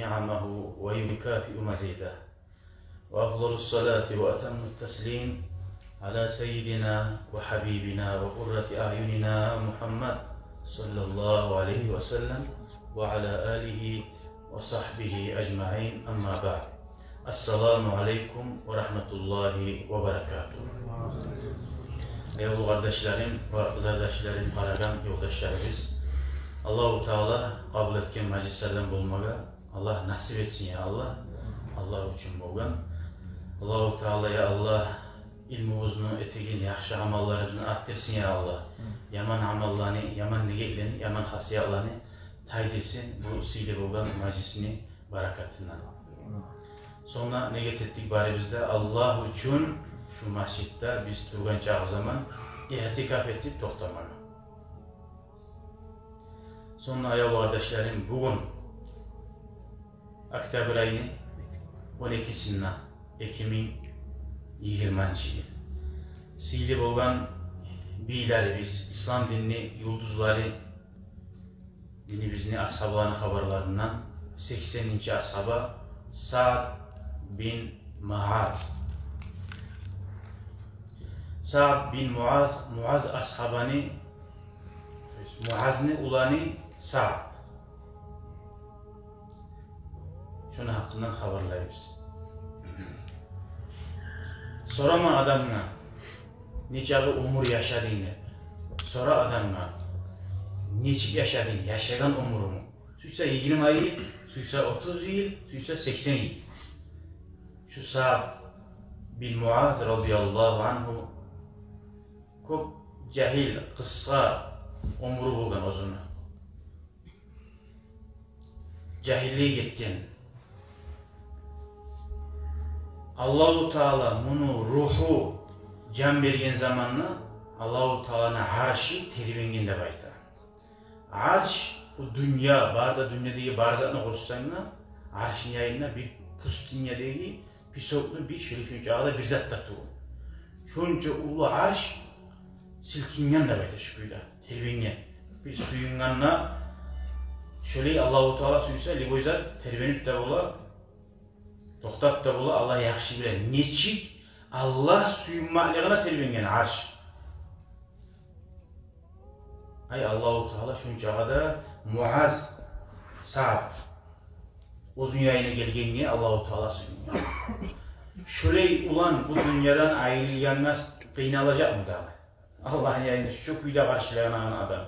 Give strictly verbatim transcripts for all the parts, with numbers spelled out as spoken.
نعمه ويكافئ مزيده. وأفضل الصلاة وأتم التسليم على سيدنا وحبيبنا وقرة أعيننا محمد صلى الله عليه وسلم وعلى آله وصحبه أجمعين، أما بعد. السلام عليكم ورحمة الله وبركاته. Аявлу къардашларым ва къызардашларым, къарагъан ёлдашларыбыз, Аллагьу Таала къабул этген мажлислерден болмагъа Аллагь насип этсин, я Аллагь. Аллагь учун болгъан. Аллагьу Таала, я Аллагь, илмубузну, этеген яхшы амалларыбызны артдырсын, я Аллагь. Яман амалланы, яман негетлени, яман хасиятланы тайдырсын бу сыйлы болгъан мажлисни баракатындан. Сонг да негет этдик барыбыз да Аллагь учун шу межитде биз тургъан чакъы заман иътикаф этип токътамагъа. Сонг да, аявлу къардашларым, бугюн октябрь айны он экисинде, эки минг йигирманчы йыл. Сыйлы болгъан бийлерибиз, ислам динни юлдузлары, динибизни асгьабаларыны хабарларындан сексенинчи асгьаба Саад бин Муаз. Саад бин Муаз, Муаз асгьабаны, то есть Муазны уланы Саад. Шону гьакъындан хабарлайбыз. Сорама адамгъа, нечакъы оьмюр яшадынг деп. Сора адамгъа, нечик яшадынг, яшагъан оьмюрюнгню. Сюйсе йигирма йыл, сюйсе отуз йыл, сюйсе сексен йыл. Шу Саад бин Муаз, радияллагьу ангьу, кёп жагьил, къысгъа оьмюрю болгъан оьзюню. Жагьиллиги гетген. Аллагьу Таала муну ругьу жан берген заманда Аллагьу Тааланы аршы тербенген деп айта. Арш, бу дюнья, бары да дюньядагъы бары затны къошсанг да, аршны янында бир пустынядагъы песокну бир шолай, шунчакъы да бир зат да тюгюл. Шонча уллу арш силкинген деп айта шу кюйде, тербенген. Бир сююнгенде, шолай Аллагьу Таала сюйсе, любой зат тербенип де бола, токътап да бола, Аллагь яхшы биле. Нечик Аллагь сююнмеклигине тербенген арш. Ай, Аллагьу Таала шончакъы да Муаз, Саад, оьзюню янына гелгенге Аллагьу Таала сююнген. Шолай улан бу дюньядан айрылгъангъа къыйналажакъмы дагъы? Аллагьны янында шо кюйде къаршыланагъан адам.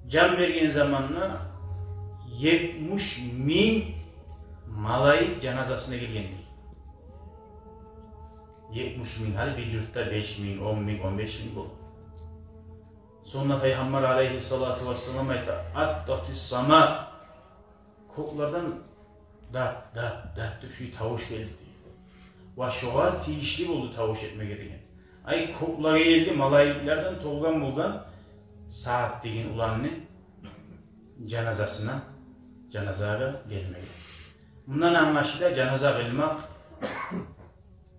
Жан берген заманда етмиш минг малайик жаназасына гелген дей. Етмиш минг, гьали бир юртда беш минг, он минг, он беш минг болду. Сонг да Пайхаммар алайгьиссалату вассалам айта: «Аттатис сама». Кёклерден дат, дат, дат деп шулай тавуш гелди дей. Ва шогъар тийишли болду тавуш этмеге деген. Ай, кёклеге гелди, малайиклерден толгъан болгъан Саад деген уланны жаназасына, жаназагъа гелмеге. Мундан англашыла, жаназа къылмакъ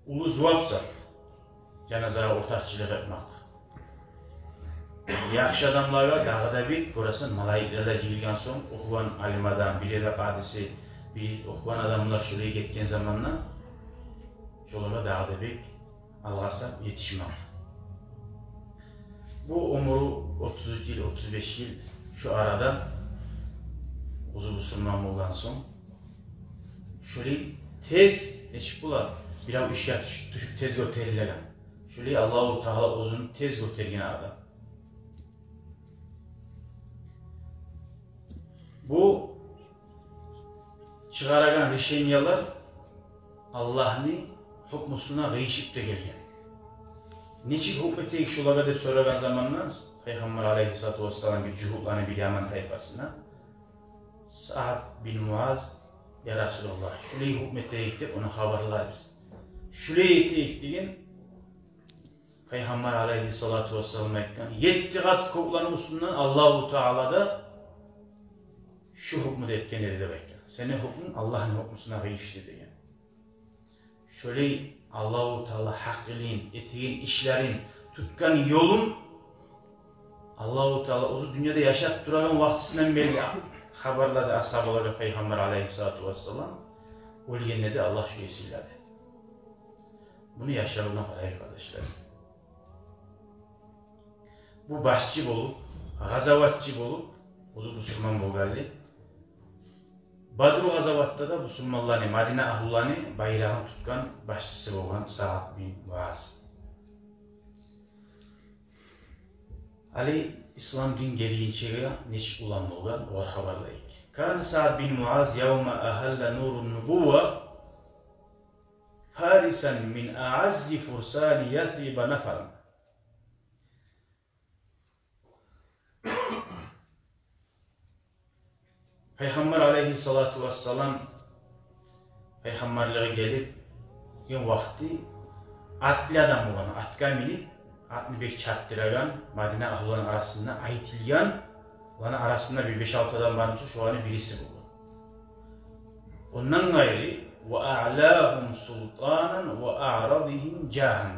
уллу зувап зат. Жаназагъа ортакъчылыкъ этмек. Яхшы адамлагъа дагъы да бек, гёресен, малайиклер де жыйылгъан сонг, охугъан алим адам, бир ерде къадиси, бир охугъан адамлар шолай гетген заманда, шолагъа дагъы да бек алгъасап етишмек. Бу оьмюрю отуз уьч йыл, отуз беш йыл, шу арада оьзю бусурман болгъан сонг, шолай тез, нечик бола, бирев ишге тюш-, тюшюп тез гётерилеген. Шолай Аллагьу Таала оьзюн тез гётерген адам. Бу чыгъарагъан решениялар Аллагьны гьукмусуна къыйышып да гелген. Нечик гьукму этейик шолагъа деп сорагъан заманда, Пайхаммар алайгьиссалату вассалам бир жугьутланы бир яман тайпасына, Саад бин Муаз: «Я Расулаллагь, шулай гьукму этейик», — деп, ону хабарлайбыз. «Шулай этейик», — деген. Пайхаммар алайгьиссалату вассалам айтгъан: «Етти къат кёклени уьстюнден Аллагьу Таала да шу гьукму да этген эди», — деп айтгъан. «Сени гьукмунг Аллагьны гьукмусуна къыйышды», — деген. Шолай Аллагьу Таала гьакъылын, этеген ишлерин, тутгъан ёлун Аллагьу Таала оьзю дюньяда яшап турагъан вакътисинден берли хабарлады асгьабалагъа Пайхаммар алайгьиссалату вассалам, оьлгенде де Аллагь шулай сыйлады. Муну яшавуна къарайыкъ, къардашлар. Бу башчы болуп, гъазаватчы болуп, оьзю бусурман болгъанлы. Бадру гъазаватда да бусурманланы, Мадина агьлуланы байрагъын тутгъан башчысы болгъан Саад бин Муаз. Гьали ислам дин гелгинчеге нечик улан болгъан, огъар хабарлайыкъ. كان سعد بن معاذ يوم أهل نور النبوة فارسا من أعز فرسان يثرب نفرا. Пайхаммар алайгьиссалату вассалам пайхаммарлыгъы гелип, ген вакъти атлы адам болгъан, атгъа минип, атны бек чапдырагъан, Мадина агьлуланы арасында айтылгъан, оланы арасында бир беш-алты адам бармыса, шоланы бириси болгъан. Ондан къайры, وأعلاهم سلطانا وأعرضهم جاها,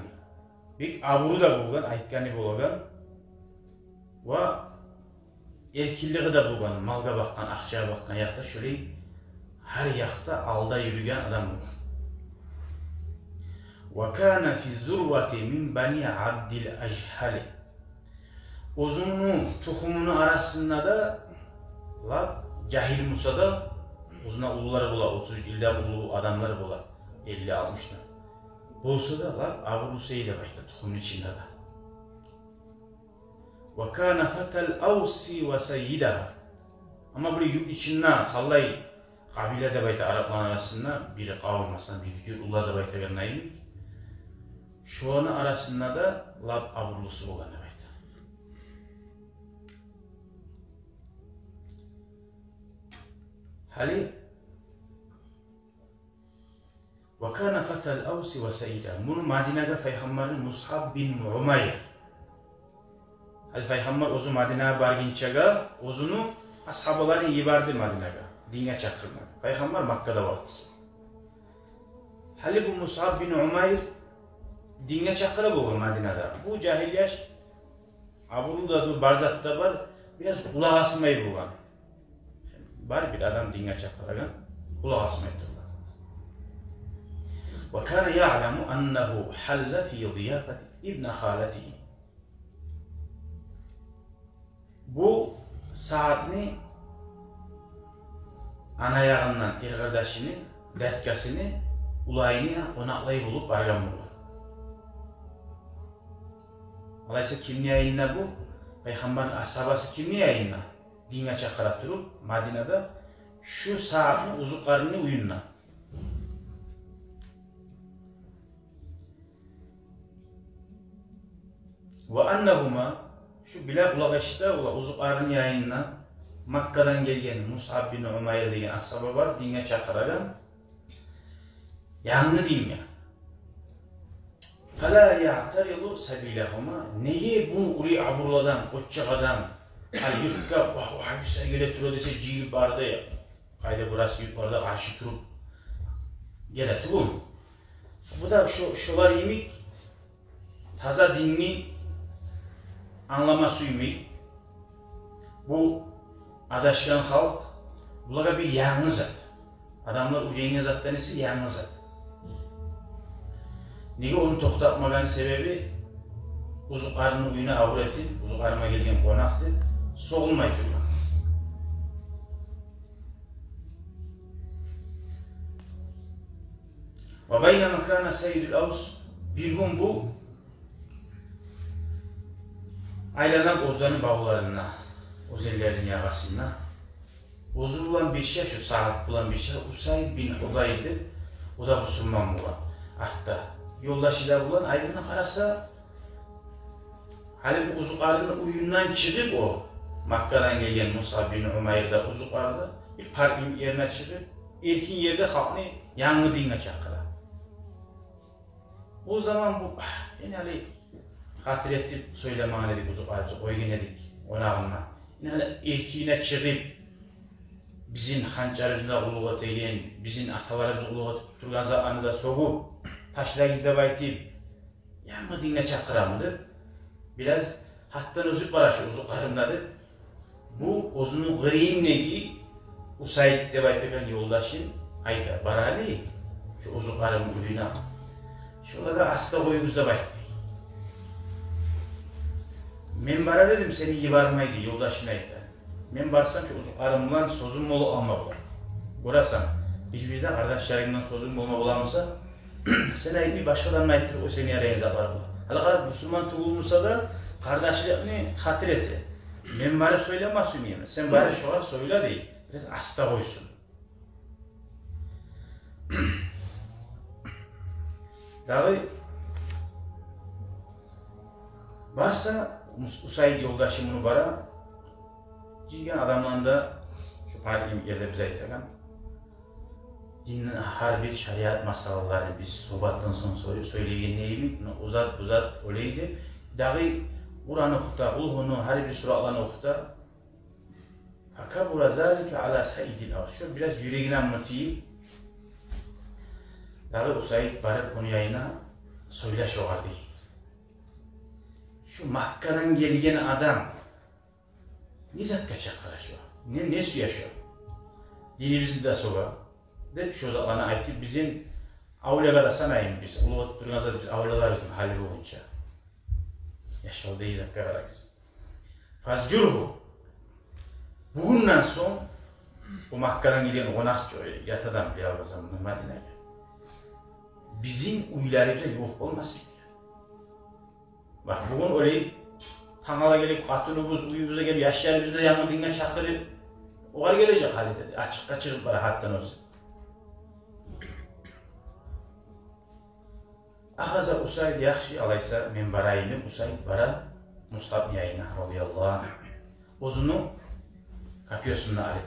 бек абуру да болгъан, айтгъаны болагъан, ва эркинлиги де болгъан, малгъа бакъгъан, акъчагъа бакъгъан якъда, шолай гьар якъда алда юрюген адам болгъан. وكان في الذروة من بني عبد الأشهل. Оьзюню тухумуну арасында да лап жагьил буса да, оьзюнден уллулар бола, отуз йылдан уллу адамлар бола, элли, алтмыш да. Болса да лап абурлусу эди деп айта тухумну ичинде де. وكان فتى الأوس وسيدها. Амма бир юрт ичинде савлай къабила деп айта арапланы арасында, бир къавум, масала, бир юртлулар деп айтагъанда йимик, шоланы арасында да лап абурлусу болгъан деп айта. Гьали وكان فتى الأوس وسيدها. Муну Мадинагъа Пайхаммарны Мусъаб бин Умайр. Гьали Пайхаммар оьзю Мадинагъа баргъынчагъа оьзюню асгьабаларын йиберди Мадинагъа, динге чакъырма. Пайхаммар Маккада вакътиси. Гьали бу Мусъаб бин Умайр динге чакъыра болгъан Мадинада. Бу жагьил яш, абурлу да дюр, бар зат да бар, бираз къулакъ асмай болгъан. Бар бир адам динге чакъырагъан, къулакъ асмай тургъан. وكان يعلم أنه حل في ضيافة ابن خالته. Бу Саадны ана ягъындан эркъардашыны, дядькасыны уланына къонакълай болуп баргъан болгъан. Олайса кимни янына бу? Пайхаммарны асгьабасы кимни янына? Динге чакъыра туруп Мадинада, шу Саадны узукъарыны уьюне. وأنهما, шу биле къулакъ эшите, ола узукъарыны янына Маккадан гелген Мусъаб бин Умайр деген асгьаба бар, динге чакъырагъан. Янгы динге. فلا يعترض سبيلهما. Неге бу уллу абурлу адам, къоччакъ адам, гьали юртгъа, вагь, вагь, бир сай геле тура десе, жыйылып барды. Къайда бираз юртларда къаршы туруп геле тюгюл. Бу да шо-, шолар йимик таза динни англама сюймей. Бу адашгъан халкъ, булагъа бир янгы зат. Адамлар уьйренген затдан эсе янгы зат. Неге ону токътатмагъаны себеби, узукъарыны уьюне абур этип, узукъарыма гелген къонакъ деп согъулмай тургъан. وبينما كان سيد الأوس, бир гюн бу айланып оьзлени бавларында, оьзенлерини ягъасында, оьзю булан бирче, шу Саад булан бирче Усайд бин Худайр деп, о да бусурман болгъан артда. Ёлдашы да булан айлана къараса, гьали бу узукъарыны уьюнден чыгъып о, Маккадан гелген Мусъаб бин Умайр да узукъарда, бир парк ерине чыгъып, эркин ерде халкъны янгы динге чакъыра. О заман бу, а, энни гьали хатир этип сёйлемеген эдик, узукъарыбызны къойгъан эдик къонагъына. Энни гьали эркине чыгъып, бизин ханчларыбызгъа къуллукъ этеген, бизин аталарыбызгъа къуллукъ этип тургъан затланы да сёгюп ташлагъыз деп айтып, янгы динге чакъырамы деп, бираз гьатдан озуп бара шу узукъарым да деп, бу оьзюню къырыйындагъы Усайд деп айтагъан ёлдашым айта: «Баралы шо узукъарымны уьюне. Шоланы аста къоюгъуз», — деп айтды. «Мен барар эдим, сени йибермей», — дей ёлдашына, айта. «Мен барсам, шо узукъарым булан сёзюм болуп алма бола». Гёресен, бир-бирде къардашларынг булан сёзюнг болма боламыса, сен айтмай, башгъа адамны айтдырып къой, сени ярайгъан затлар булан. Гьали къара, бусурман тюгюл буса да, къардашлыкъны хатир эте. «Мен барып сёйлеме сюемен, сен барып шогъар сёйле», — дей. Бираз аста къойсун. Дагъы барса, Ус-, Усайд ёлдашым муну бара, жыйгъан адамланы да, шо парк йимик ерде биз айтагъан, динни гьар бир шариат масъалаларын биз сухбатдан сонг сой-, сёйлейген йимик, муна, узат-бузат олай деп, дагъы Къуран охута, Къулгьуну, гьар бир суратланы охута. «Факабура залика ала Саидил Авс». Шо бираз юрегине муну тийип, дагъы Усайд барып, ону янына: «Сёйле шогъар», — дей. «Шо Маккадан гелген адам не затгъа чакъыра шо? Не, не сюе шо? Динибизни де сёге», — деп, шо затланы айтып, бизин авлиягъа да санаймы биз? Уллу болуп тургъан зат биз авлияларыбызмы гьали бугюнче? Яшавда изакъгъа къарагъыз. «Фазжургьу». Бугюнден сонг о Маккадан гелген къонакъ чы, ят адам, бир алгъасам, Мадинагъа, бизин уьйлерибизде ёкъ болмасын. Бакъ, бугюн олай тангала гелип, къатыныбыз уьюбюзге гелип, яшларыбызны да янгы динге чакъырып, огъар гележек гьали де, ачыкъгъа чыгъып бара гьатдан оьзю. Ахаза Усайд, яхшы, алайса мен барайым деп, Усайд бара Мусъабны янына, радияллагьу ангьу, оьзюню копьёсун да алып.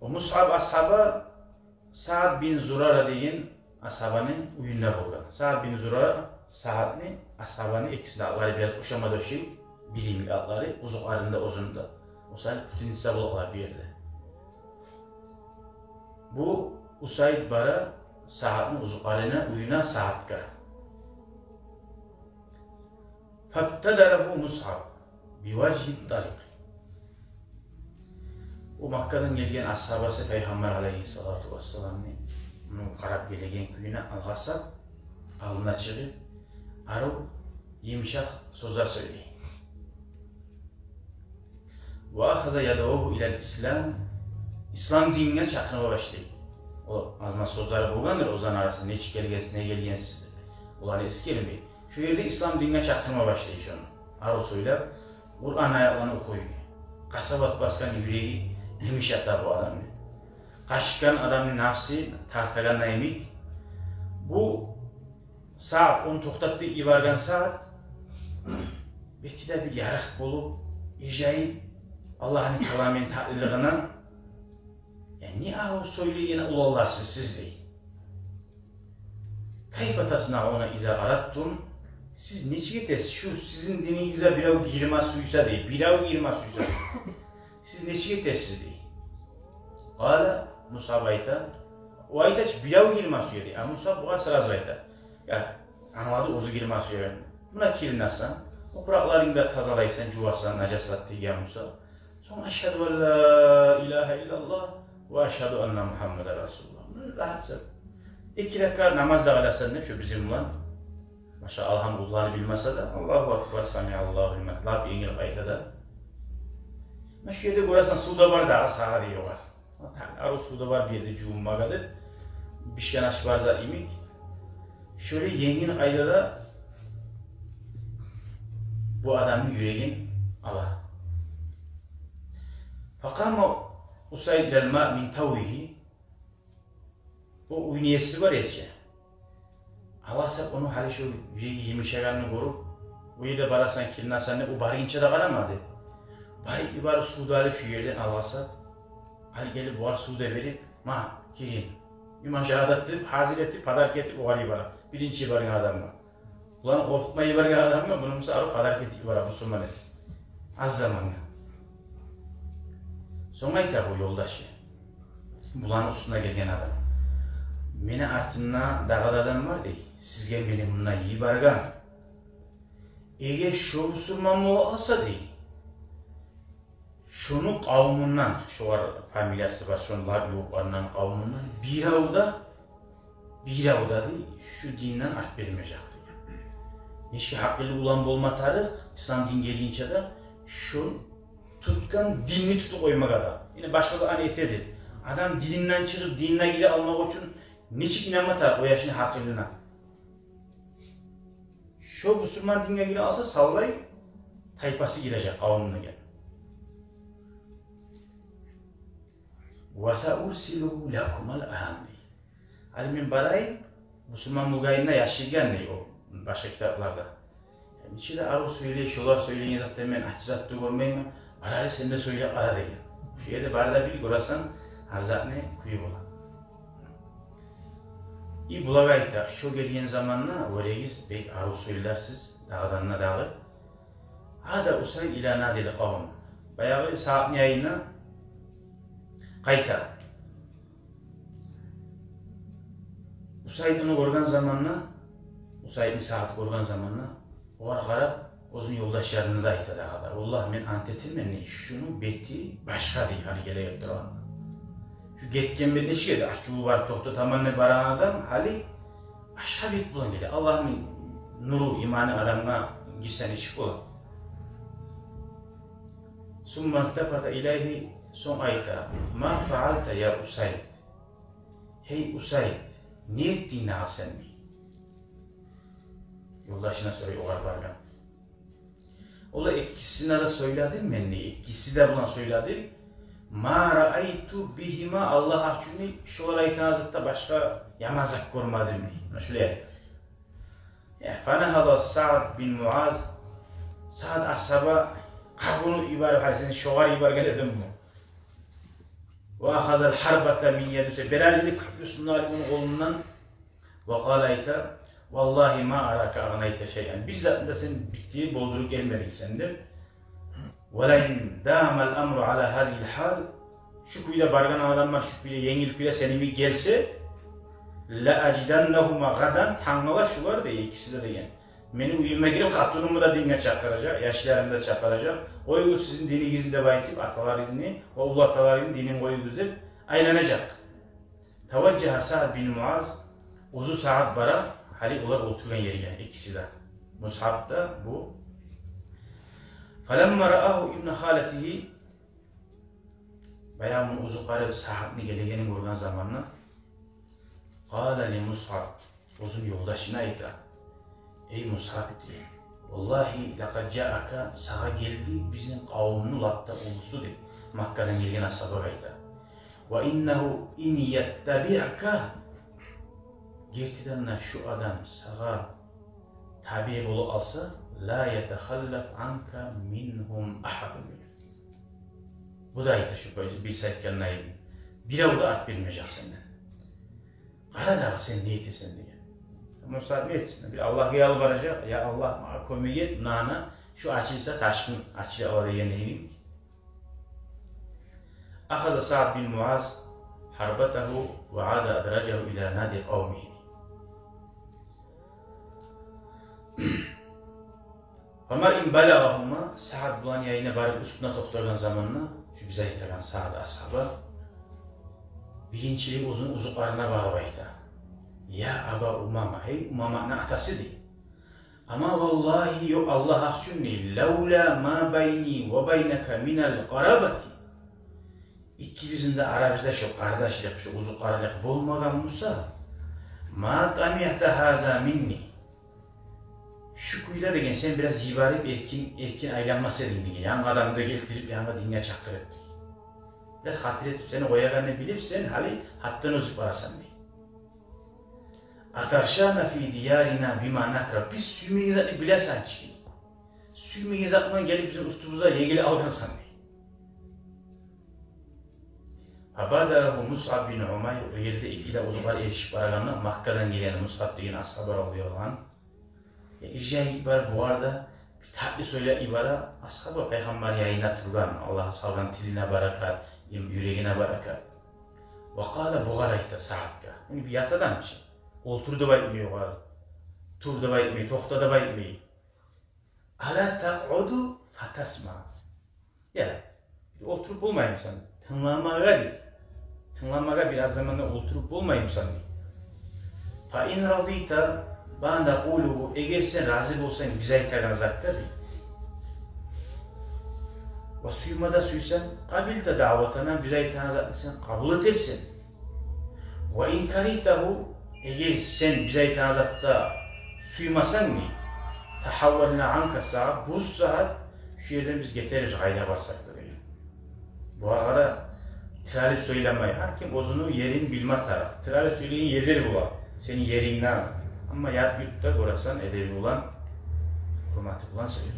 О Мусъаб асгьаба Саад бин Зурара деген асгьабаны уьюнде болгъан. Саад бин Зурара Саадны, асгьабаны, экисини атлары бираз ошама да ошай, бир йимик атлары, узукъарыны да, узуну да. О саялы путаница бола къала бу ерде. Бу Усайд бара Саадны узукъарыны уьюне, Саадгъа. Фабтадарагьу Мусъаб биважгьи таликъ. О Маккадан гелген асгьабасы Пайхаммар алайгьиссалату вассаламны, муну къарап гелеген кюйюне алгъасап, алдына чыгъып, арив, йымышакъ сёзлер сёйлей. Ва ахаза ядъугьу илал ислам. Ислам динге чакъырма башлай. О аз-маз сёзлери болгъандыр, оланы арасында нечик гелгенсиз, не гелгенсиз деп. Оланы эсгермей. Шо ерде ислам динге чакъырма башлай шону. Арив сёйлеп, Къуран аятланы охуй. Къасават басгъан юреги йымышата бу адамны. Къашыкъгъан адамны напсы тартагъан йимик. Бу Саад, ону токътатып йиберген Саад, бети де бир ярыкъ болуп, ижайып, Аллагьны каламын татлилигине: «Я не арив сёйлейген уланларсыз сиз», — дей. «Кайфа таснаъуна иза арадтум?» Сиз нечик этесиз? Шу сизин динигизге бирев гирме сюйсе, — дей, — бирев гирме сюйсе, сиз нечик этесиз, — дей. Къала, Мусъаб айта, о айта чы, бирев гирме сюе, — дей. А Мусъаб бугъар сразу айта: «Я, англады, оьзю гирме сюе. Муна киринесен, опуракъларынгны да тазалайсан, жувасан, нажасат тийген буса. Сонг: ашгьаду ан ла илагьа иллаллагь ва ашгьаду анна Мугьаммадан расулуллагь». Муна рагьат зат. Эки ракаат намаз да къылясан деп, шо бизин булан. Башгъа алгьамланы билмесе де, Аллагьу акбар, самиаллагьу лиман, лап енгил къайдада. Муна шу ерде гёресен, сув да бар дагъы сагъа, дей, огъар. Арив сув да бар бу ерде жувунмагъа деп, бишген аш бар зат йимик. Шолай енгил къайдада бу адамны юрегин ала. Факъама Усайд илал маъ мин таввигьи. О уьйню еси бар эди чи. Алгъасап, ону гьали шо юреги йымышагъанны гёрюп, о ерде барасан, киринесен деп, о баргъынча да къарамады. Барып йиберип, сувну алып, шо ерден алгъасап, гьали гелип, огъар сувну да берип: «Ма, кирин. Иман шагьадат», — деп, гьазир этип, подарок этип, огъар йибере. Биринчи йиберген адамгъа. Буланы къоркъутма йиберген адамгъа, муну буса арив подарок этип йибере, бусурман этип. Аз замангъа. Сонг айта бу ёлдашы, буланы уьстюне гелген адам: «Мени артымда дагъы да адам бар, — дей, — сизге мени мундан йиберген. Эгер шо бусурман бола къалса, — дей, — Шону къавумундан, шолар фамилиясы бар, шону лап ювукъларындан, къавумундан бирев де, бирев де, дей, шу динден арт бермежек, дей. Нечик гьакъыллы улан болма тарыкъ, ислам дин гелгинче де, шо тутгъан динни тутуп къоймагъа да. Яни башгъа зат эте эди. Адам дининден чыгъып, динине гире алмакъ учун нечик инанма тарыкъ о яшны гьакъылына? Шо бусурман динге гире алса, савлай тайпасы гирежек, къавуму деген. «Ва саурсилу лакумал анам», дей. Гьали мен барайым, бусурман болгъанына яшыргъан, дей, о башгъа китапларда. Яни, нече де арив сёйлей, шолар сёйлеген затдан мен ачы зат да гёрмеймен, бар гьали, сен де сёйлеп къара деген. Шо ерде бар да бил, гёресен, гьар затны кюю бола. И булагъа айта, шо гелген заманда: «Гёрегиз, бек арив сёйлерсиз, дагъыдан да дагъы». Ада Усайд ила надил къавм. Баягъы Саъдны янына къайта. Усайд ону гёрген заманда, Усайдны Саъд гёрген заманда, огъар къарап, оьзюню ёлдашларына да айта дагъы да: «Валлагь, мен ант этемен, шуну бети башгъа», дей, гьали геле гелип тургъан. Шу гетген бет нечик эди, ачуву барып токътатаман деп барагъан адам, гьали башгъа бет булан геле. Аллагьны нуру, иманы адамгъа гирсе нечик бола. Сумма илтафата илайгьи, сонг айта: «Ма фаалта я Усайд?» «Гьей Усайд, не этдинг дагъы сен?» дей. Ёлдашына сорай огъар баргъан. Ол да: «Экисине де сёйледим мен, – дей, – экиси де булан сёйледим. Ма раайту бигьима, Аллагь гьакъ учун, – дей, – шолар айтагъан затда башгъа яман зат гёрмедим», – дей. Муна шулай айта. Я, фанагьада Саъд бин Муаз, Саъд асгьаба къабуну йиберип: «Гьали сени шогъар йиберген эдим бу». Ва ахазал гьарбата мин яди Усайд, бералиди кюплюсюн алып ону къолундан. Ва къала, айта: «Валлагьи ма арака агънайта шайъан». Бир затны да сен битдирип, болдуруп гелмединг сен деп. «Ва лаин дамал амру ала гьазигьил гьал». Шу кюйде баргъан адамлар шу кюйде, енгил кюйде сени йимик гелсе, «ла ажиданнагьума гъадан», тангала шулар, дей, экиси де деген, мени уьюме гирип, къатынымны да динге чакъыражакъ, яшларымны да чакъыражакъ. «Къоюгъуз сизин динигизни», – деп айтып, аталарыгъызны ва уллаталарыгъызны динин къоюгъуз деп айланажакъ. Таважжагьа Саъд бин Муаз, оьзю Саъд бара, гьали олар олтургъан ерге, экиси де, Мусъаб да, бу. Фаламма раагьу ибну халатигьи, баягъы муну узукъары Саъдны гелегенин гёрген заманда, къала ли Мусъаб, оьзюню ёлдашына айта: «Эй Мусъаб, – дей, – валлагьи лакъад жаака, сагъа гелди бизин къавумну лап да уллусу», – деп, Маккадан гелген асгьабагъа айта. «Ва иннагьу ин яттабиъка», гертиден де шу адам сагъа табиъ болуп алса, «ла ятахаллаф анка мингьум агьадун», – дей. Бу да айта шу, биз айтгъандай, бирев де арт бермежек сенден. Къара дагъы, сен не этесен деген. Мусъаб не этсин? Бир Аллагьгъа ялбаражакъ: «Я Аллагь, магъа кёмек эт, мунагьана шу ачылса, ташгъын ачылып ала», – дегенлей. Ахаза Саъд бин Муаз гьарбатагьу ва ада адражагьу ила нади къавмигьи. Фама ин балагъагьума, Саъд булан янына барып уьстюне токътагъан заманда, шу биз айтагъан Саъд асгьаба, биринчилей оьзюню узукъарына багъып айта: «Я Аба Умама, гьей Умаманы атасы», – дей. «Ама валлагьи, ёкъ, Аллагь гьакъ учун, – дей, – лавла ма байни ва байнака минал къарабати». Экибизни де арабызда шо къардашлыкъ, шо узукъарлыкъ болмагъан буса, «ма тамиъта гьаза минни». Шу кюйде деген, сен бираз йиберип, эркин, эркин айланмас эдинг деген. Янгы адамны да гелтирип, янгы динге чакъырып, бираз хатир этип, сени къоягъанны билип, сен гьали гьатдан озуп барасан, дей. «Атагъшана фи диярина бима накрагь». Биз сюймейген затны билесен чи. Сюймейген зат булан гелип бизин уьстюбюзге егилип алгъансан, дей. Фабадарагьу Мусъаб бин Умайр, о ерде эки де узукъар эришип барагъанда, Маккадан гелген Мусъаб деген асгьаба, радияллагьу ангь, иржайып барып, бугъар да бир татли сёйлеп йибере, асгьаба, Пайхаммар янында тургъан, Аллагь салгъан тилине баракат, юрегине баракат. Ва къала, бугъар айта Саъдгъа. Яни бир ят адам чы. Олтур деп айтмай огъар, тур деп айтмай, токъта деп айтмай. Ала такъуду фатасма. Я, Олтуруп болмаймысан тынгламагъа, дей. Тынгламагъа бир аз заманда олтуруп болмаймысан, дей. Фа ин разийта ма накъулугьу, эгер сен рази болсанг биз айтагъан затгъа, дей. Ва сюйме де сюйсенг, къабилта даъватана, биз айтагъан затны сен къабул этерсен. Ва ин каригьтагьу, эгер сен биз айтагъан затгъа сюймесенг, дей, тагьаввална анка сагьат, бу сагьат шу ерден биз гетербиз, къайда барсакъ да, деген. Бугъар къара, тиралып сёйлемей. Гьар ким оьзюню ерин билме тарыкъ. Тиралып сёйлейген ерлер бола сени ерингден. Амма ят юртда гёресен, эдеби булан, гьюрмети булан сёйлей.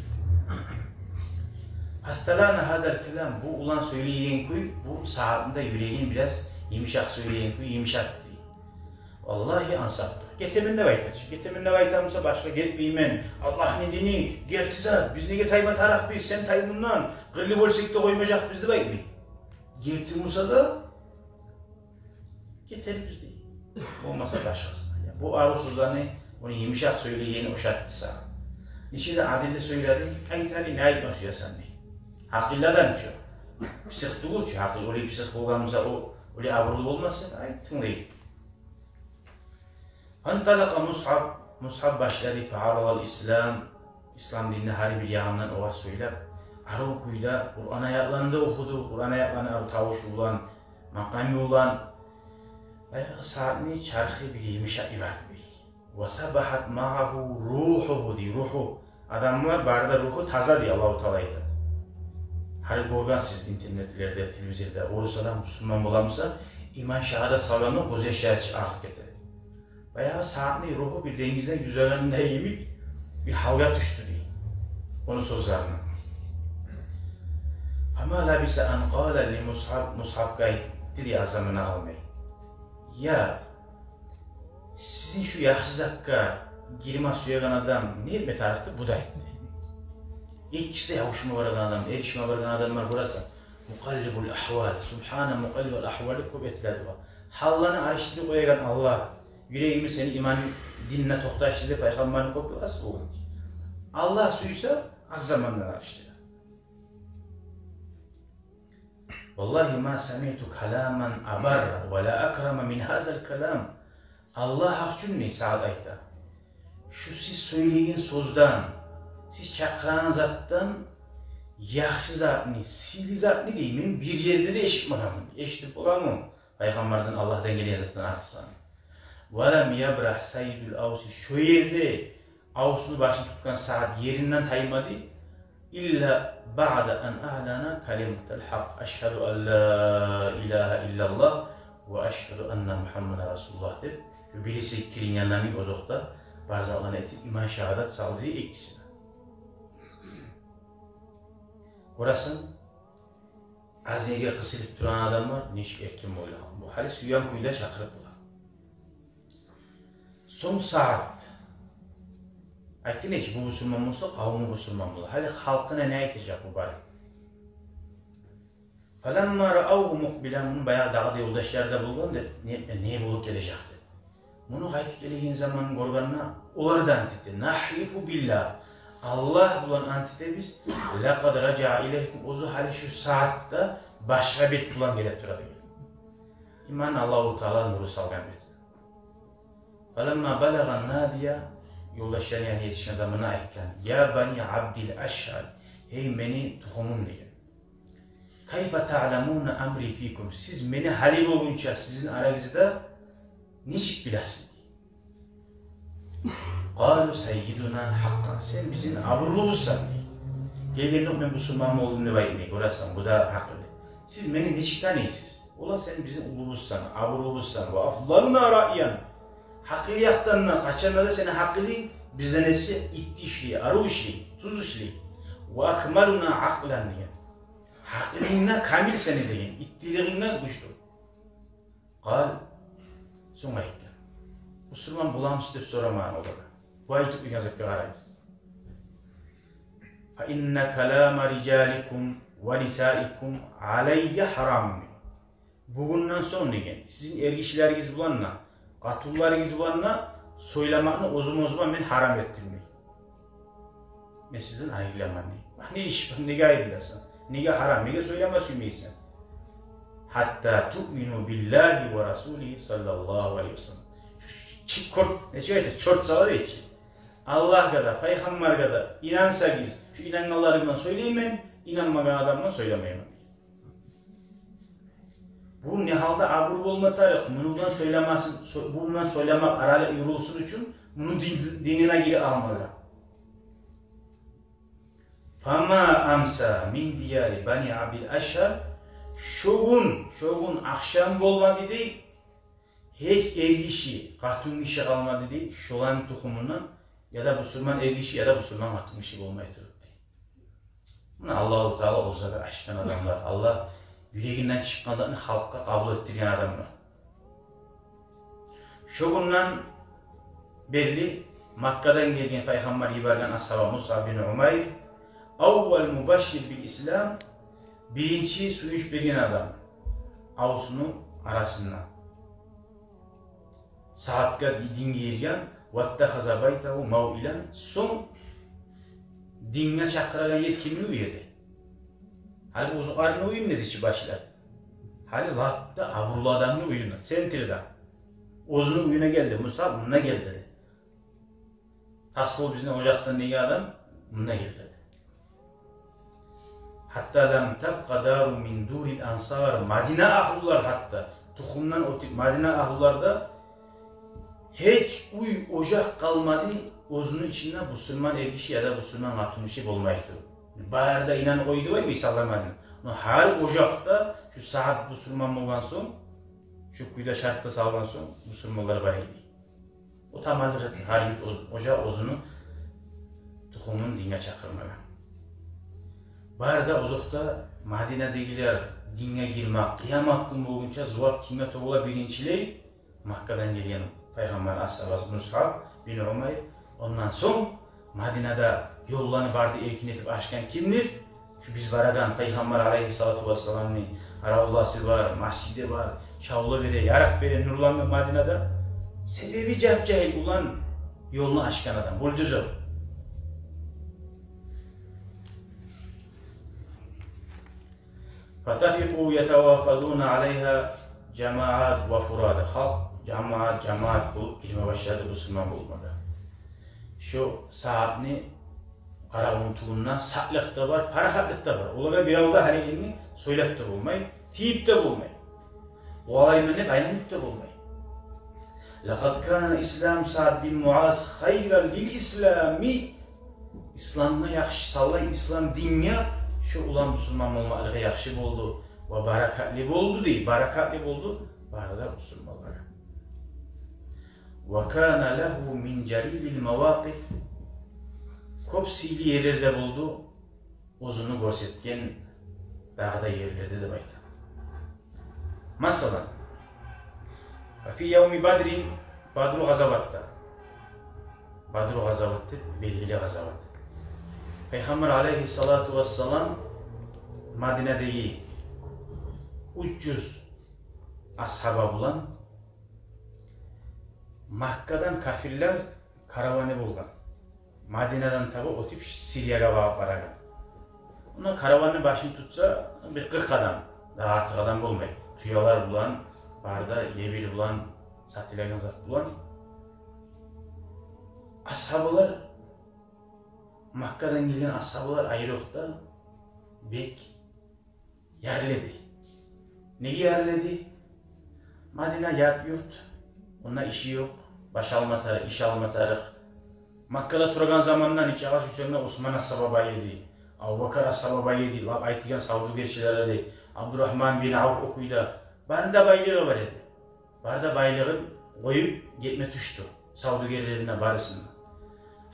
Фасталана гьазал калам, бу улан сёйлейген кюй, бу сагьатында юрегин бираз йымышакъ сёйлейген кюй, йымышакъды. Валлагьи, ансат. Гетемен деп айта чы. Гетемен деп айта буса, башгъа гетмеймен. Аллагьны дини герти зат. Биз неге тайма тарыкъбыз? Сен тай мундан. Къырлы болсакъ да къоймажакъбыз деп айтмай. Герти буса да гетербиз дей. Болмаса башгъасына. Я, бу арив сёзлени, ону йымышакъ сёйлейгени ошатды сагъа. Нече де адилли сёйледи, айт гьали, не айтма сюесен дей. Гьакъыллы адам чы. Псих тюгюл чю, гьакъыл, олай псих болгъан буса, о, олай абурлу болмас эди, айт, тынглай. Фанталакъа Мусъаб, Мусъаб башлады, фагьаррада ал-ислам, ислам динни гьар бир ягъындан огъар сёйлеп, арив кюйде Къуран аятланы да охуду, Къуран аятланы арив тавушу булан, макъамы булан. Баягъы сагьатны чархы бир йымышап йиберди. Ва сабагьат магьагьу рухьугьу дей, руху. Адамлар бары да руху таза дей, Аллагьу Таала айта. Гьали гёргенсиз интернетлерде, телевизорда, орус адам бусурман бола буса, иман шагьадат салгъанда гёз яшлары агъып гете. Баягъы сагьатны руху бир денгизде юзегенде йимик бир гьалгъа тюшдю дей. Ону сёзлерине. Фама лабиса ан къала ли Мусъаб, Мусъабгъа айтды дей аз заман къалмай. Я, сизин шу яхшы затгъа гирме сюеген адам не этме тарыкъды, бу да айтды. Экиси де ябушма барагъан адам, эришме барагъан адамлар, гёресен. Мукъаллибул агьвал, субгьана мукъаллибул агьвал деп кёп этиле дуа. Гьалланы алышдырып къоягъан Аллагь, юрегими сени иман динине токъташдыр деп пайхаммарны кёп дуасы болгъан. Аллагь сюйсе, аз замандан алышдыра. Валлагьи ма самиъту каламан абарра ва ла акрама мин гьазал калам. Аллагь гьакъ учун дей, сагьат айта. Шу сиз сёйлейген сёзден, сиз чакъырагъан затдан яхшы затны, сыйлы затны дей, мен бир ерде де эшитмегенмен. Эшитип боламы пайхаммардан, Аллагьдан гелген затдан артыкъ саны. Ва лам ябрагь саййидул авси, шо ерде авсну башын тутгъан сагьат еринден таймады. Илла баъда ан аълана калиматал гьакъ, ашгьаду ан ла илагьа иллаллагь ва ашгьаду анна Мугьаммадан расулуллагь деп, шу бириси киринген намаз озокъда, бар затланы этип, иман шагьадат салды экиси де. Гёресен, аз ерге къысылып турагъан адамлар нечик эркин бола. Бу гьали сюйген кюйде чакъырып бола. Сонг сагьат. Айтгъан эди чи, бу бусурман болса, къавму бусурман бола. Гьали халкъына не айтажакъ бу барып? Фаламма раавгьу мукъбилан, муну баягъы дагъы да ёлдашлары да болгъан деп, не, не болуп гележек деп. Муну къайтып гелеген заманын гёргенде, олар да ант этди. Нагьлифу биллагь, Аллагь булан ант этебиз, лакъад ражаа илайкум, оьзю гьали шу сагьатда башгъа бет булан геле тура деген. Иман Аллагьу Таала нуру салгъан бет. Фаламма балагъа надия, ёлдашларыны янына етишген заманда айтгъан: «Я бани Абдил Ашгьал, гьей мени тухумум», — деген. «Кайфа таъламуна амри фикум, сиз мени гьали болгъунча сизин арагъызда нечик билесиз?» Къалу: «Саййидуна гьакъкъан, сен бизин абурлубузсан», — дей. Гелгенде мен бусурман болдум деп айтмай, гёресен, бу да гьакъыллы. «Сиз мени нечик таныйсыз?» Олар: «Сен бизин уллубузсан, абурлубузсан, ва афдалуна раъян. Гьакъыл якъдан да, къачан да сени гьакъылынг бизден эсе итти ишлей, арив ишлей, тюз ишлей. Ва акмалуна акълан», — деген. Гьакъылынг да камил сени деген, иттилигинг де гючлю. Къал, сонг айтгъан: «Бусурман боламысыз?» — деп сорамагъан олар. Бу айтып къойгъан затгъа къарайсыз. «Фа инна калама рижаликум ва нисаикум алайя гьарамун». Бугюнден сонг, деген, сизин эргишилеригиз булан да, къатынларыгъыз булан да сёйлемекни оьзюм оьзюме мен гьарам этдирмей. Мен сизден айрыламан, дей. Бакъ, не иш, бакъ, неге айрыласан? Неге гьарам, неге сёйлеме сюймейсен? Гьатта туъмину биллагьи ва расулигьи саллаллагьу алайгьи ва саллам. Чы-, кёрт, нечик айта, чёрт сала дей чи. Аллагьгъа да, пайхаммаргъа да инансагъыз, шу инангъанларым булан сёйлеймен, инанмагъан адам булан сёйлемеймен. Бу не гьалда абур болма тарыкъ, муну булан сёйлемесин, сё-, бу булан сёйлемек аралыкъ юрюлсюн учун, муну дин, динине гирип алмагъа. Фама амса мин дияри бани Абдил Ашгьал, шо гюн, шо гюн ахшам болмады дей, гьеч эркиши, къатынгиши къалмады дей, шоланы тухумундан, яда бусурман эркиши, яда бусурман къатынгиши болмай туруп дей. Муна Аллагьу Таала оьзлеге ачгъан адамлар, Аллагь юрегинден чыкъгъан затны халкъгъа къабул этдирген адамлар. Шо гюнден берли Маккадан гелген, пайхаммар йиберген асгьаба Мусъаб бин Умайр, аввал мубашшир бил ислам, биринчи сююнч берген адам Авсну арасында. Саъдгъа ди-, динге гирген, ваттахаза байтагьу мавилан, сонг динге чакъырагъан ер кимни уьюдю? Гьали оьзюню уьюнден эди чи башлап. Гьали лап да абурлу адамны уьюнде, центрде. Оьзюню уьюне гелди, Мусъаб мунда гелди. Тас бол бизин ожакъдан деген адам мунда гелди. Гьатта лам табкъа дару мин дурил ансар. Мадина агьлулар гьатта, тухумдан оьтюп, Мадина агьлуларда гьеч уьй, ожакъ къалмады, оьзюню ичинде бусурман эркиши яда бусурман къатынгиши болмай туруп. Бары да инанып къойду вай, мисалда, Мадина. Но гьар ожакъда шу Саъд бусурман болгъан сонг, шу кюйде шартда салгъан сонг, бусурманлар бар эди. О таманлыкъ этди гьар бир оз-, ожакъ оьзюню тухумун динге чакъырмагъа. Бары да озокъда, Мадинадагъылар динге гирмек, къыямат гюн болгъунча зувап кимге тёгюле биринчилей? Маккадан гелген пайхаммар асгьабасы Мусъаб бин Умайр. Ондан сонг Мадинада ёлланы бары да эркин этип ачгъан кимдир? Шу биз барагъан, пайхаммар алайгьиссалату вассаламны къаравулласы бар, масжиди бар, чавла бере, ярыкъ бере, нурлангъан Мадинада. Себеби жап-жагьил улан ёлну ачгъан адам, бульдозер. Фатафикъу ятавафадуна алайгьа жамаат ва фурада. Халкъ жамаат, жамаат болуп гирме башлады бусурман болмагъа. Шу Саъдны къаравулну тюбюнде сакълыкъ да бар, парахатлыкъ да бар. Олагъа бирев де гьали энни сёйлеп де болмай, тийип де болмай. Къувалайман деп айланып да болмай. Лакъад кана ислам Саъд бин Муаз хайран лил ислами. Исламгъа яхшы, савлай ислам динге шу улан бусурман болмакълыгъы яхшы болду ва баракатлы болду дей, баракатлы болду бары да бусурманлагъа. Ва кана лагьу мин жалилил мавакъиф. Кёп сыйлы ерлер де болду оьзюню гёрсетген дагъы да ерлерде деп айта. Масала, фи явми Бадрин, Бадру къазаватда. Бадру къазават деп белгили къазават. Пайхаммар алайгьиссалату вассалам Мадинадагъы уьч юз асгьаба булан Маккадан капирлер караваны болгъан. Мадинадан таба оьтюп, Сириягъа багъып барагъан. Онда караванны башын тутса, бир къыркъ адам, дагъы артыкъ адам болмай. Тюелер булан, бары да ебил булан, сатылагъан зат булан. Асгьабалар, Маккадан гелген асгьабалар айрокъда бек ярылды. Неге ярылды? Мадина ят юрт, онда иши ёкъ, баш алма тарыкъ, иш алма тарыкъ. Маккада турагъан заманда нечакъы сюйсенг де, Осман асгьаба бай эди, Абубакар асгьаба бай эди, лап айтылгъан савдюгерчилер эди, Абдурагьман бин Авф о кюйде, бары да байлыгъы бар эди. Бары да байлыгъын къоюп гетме тюшдю, савдюгерлерин де, барысын да.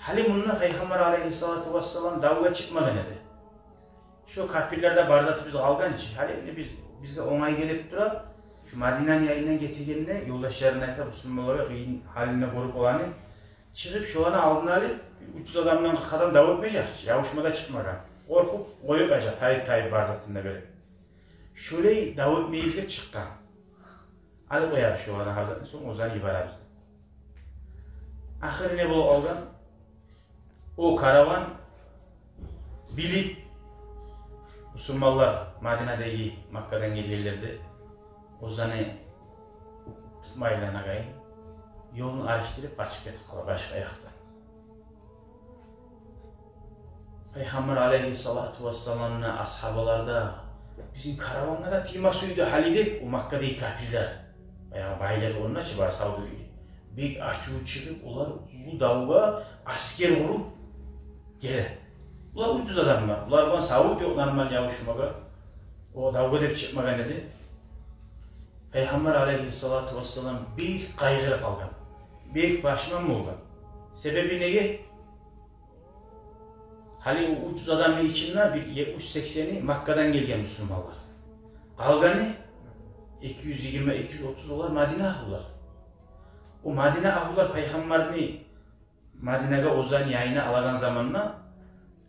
Гьали мунда Пайхаммар алайгьиссалату вассалам давгъа чыкъмагъан эди. Шо капирлер де бар заты бизге къалгъан чы. Гьали энни биз, бизге онгай гелип тура, шо Мадинаны янындан гетегенде, ёлдашларына айта, бусурманланы къыйын гьалын да гёрюп оланы, чыгъып шоланы алдын алып, уьч юз адамдан къыркъ адам дав этмежек чи, ябушма да чыкъмагъан. Къоркъуп къоюп къояжакъ, тайып-тайып бар затын да берип. Шолай дав этмейик деп чыкъгъан. Алып къоярбыз шоланы гьар затын, сонг оьзлени йиберербиз. Ахыры не болуп къалгъан? О караван билип, Бусурманлар Мадинадагъы Маккадан гелгенлер де оьзлени тутмайлан агъайын, ёлун алышдырып къачып гетип къала башгъа якъдан. Пайхаммар алейгьиссалату вассаламны асгьабалар да: «Бизин каравангъа да тийме сюйдю гьали», — деп, о Маккадагъы капирлер, баягъы байлар онда чы бар, савдюгер. Бек ачуву чыгъып, олар уллу давгъа асгер къуруп геле. Булар уьч юз адам бар. Булар булан савут ёкъ, нормал ябушмагъа. О давгъа деп чыкъмагъан эди. Пайхаммар алейгьиссалату вассалам бек къайгъырып къалгъан. Бек пашман болгъан. Себеби неге? Гьали о уьч юз адамны ичинде бир етмиш-сексени Маккадан гелген бусурманлар. Къалгъаны эки юз йигирма, эки юз отуз олар Мадина агьлулар. О Мадина агьлулар Пайхаммарны Мадинагъа оьзлени янына алагъан заманда,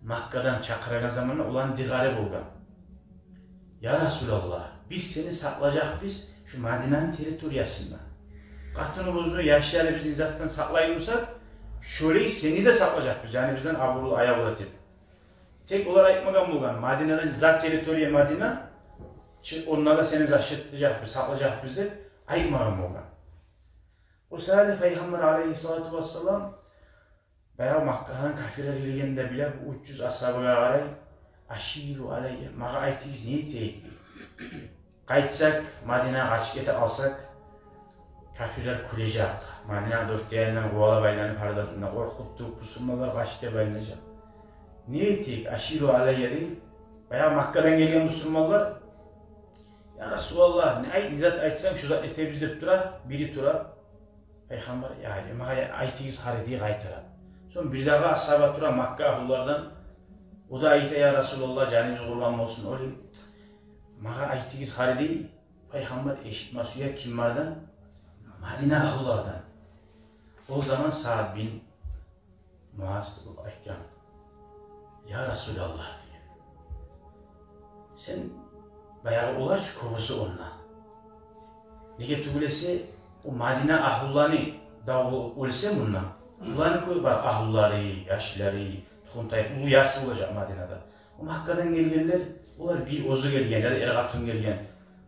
Маккадан чакъырагъан заманда оланы дыгъары болгъан. «Я Расулаллагь, биз сени сакълажакъбыз шу Мадинаны территориясында. Къатыныбызны, яшларыбызны затдан сакълай бусакъ, шолай сени де сакълажакъбыз, жаныбыздан абурлу, аявлу этип». Тек олар айтмагъан болгъан, Мадинадан, за территория Мадина, чы-, онда да сени защитлажакъбыз, сакълажакъбыз деп айтмагъан болгъан. О саялы Пайхаммар алейгьиссалату вассалам баягъы Маккадан капирлер гелгенде биле, бу уьч юз асгьабагъа къарай: «Аширу алайя, магъа айтыгъыз, не этейик?» — дей. «Къайтсакъ, Мадинагъа къачып гете къалсакъ, капирлер кюлежек. Мадинаны дёрт де янындан къувалап айланып, гьар затындан къоркъутуп, бусурманлар къачды деп айланажакъ. Не этейик, аширу алайя», — дей. Баягъы Маккадан гелген бусурманлар: «Я Расулаллагь, не айт, не зат айтсанг, шу зат этебиз», — деп тура, бири тура. Пайхаммар: «Я, магъа айтыгъыз хариди», — къайтара. Сонг бирдагъы асгьаба тура Макка агьлулардан. О да айта: «Я Расулаллагь, жаныгъыз къурбан болсун, оьлюм, магъа айтыгъыз хариди». Пайхаммар эшитме сюе кимлерден? Мадина агьлулардан. О заман Саад бин Муаз айтгъан: «Я Расулаллагь, — деген, — сен, баягъы олар чы кёбюсю онда. Неге тюгюл эсе, о Мадина агьлуланы дав болуп оьлсе мунда, оланы кёп бар агьлулары, яшлары, тухум-тайпасы, уллу ясы болажакъ Мадинада. О Маккадан гелгенлер, олар бир оьзю гелген, яда эр-къатын гелген.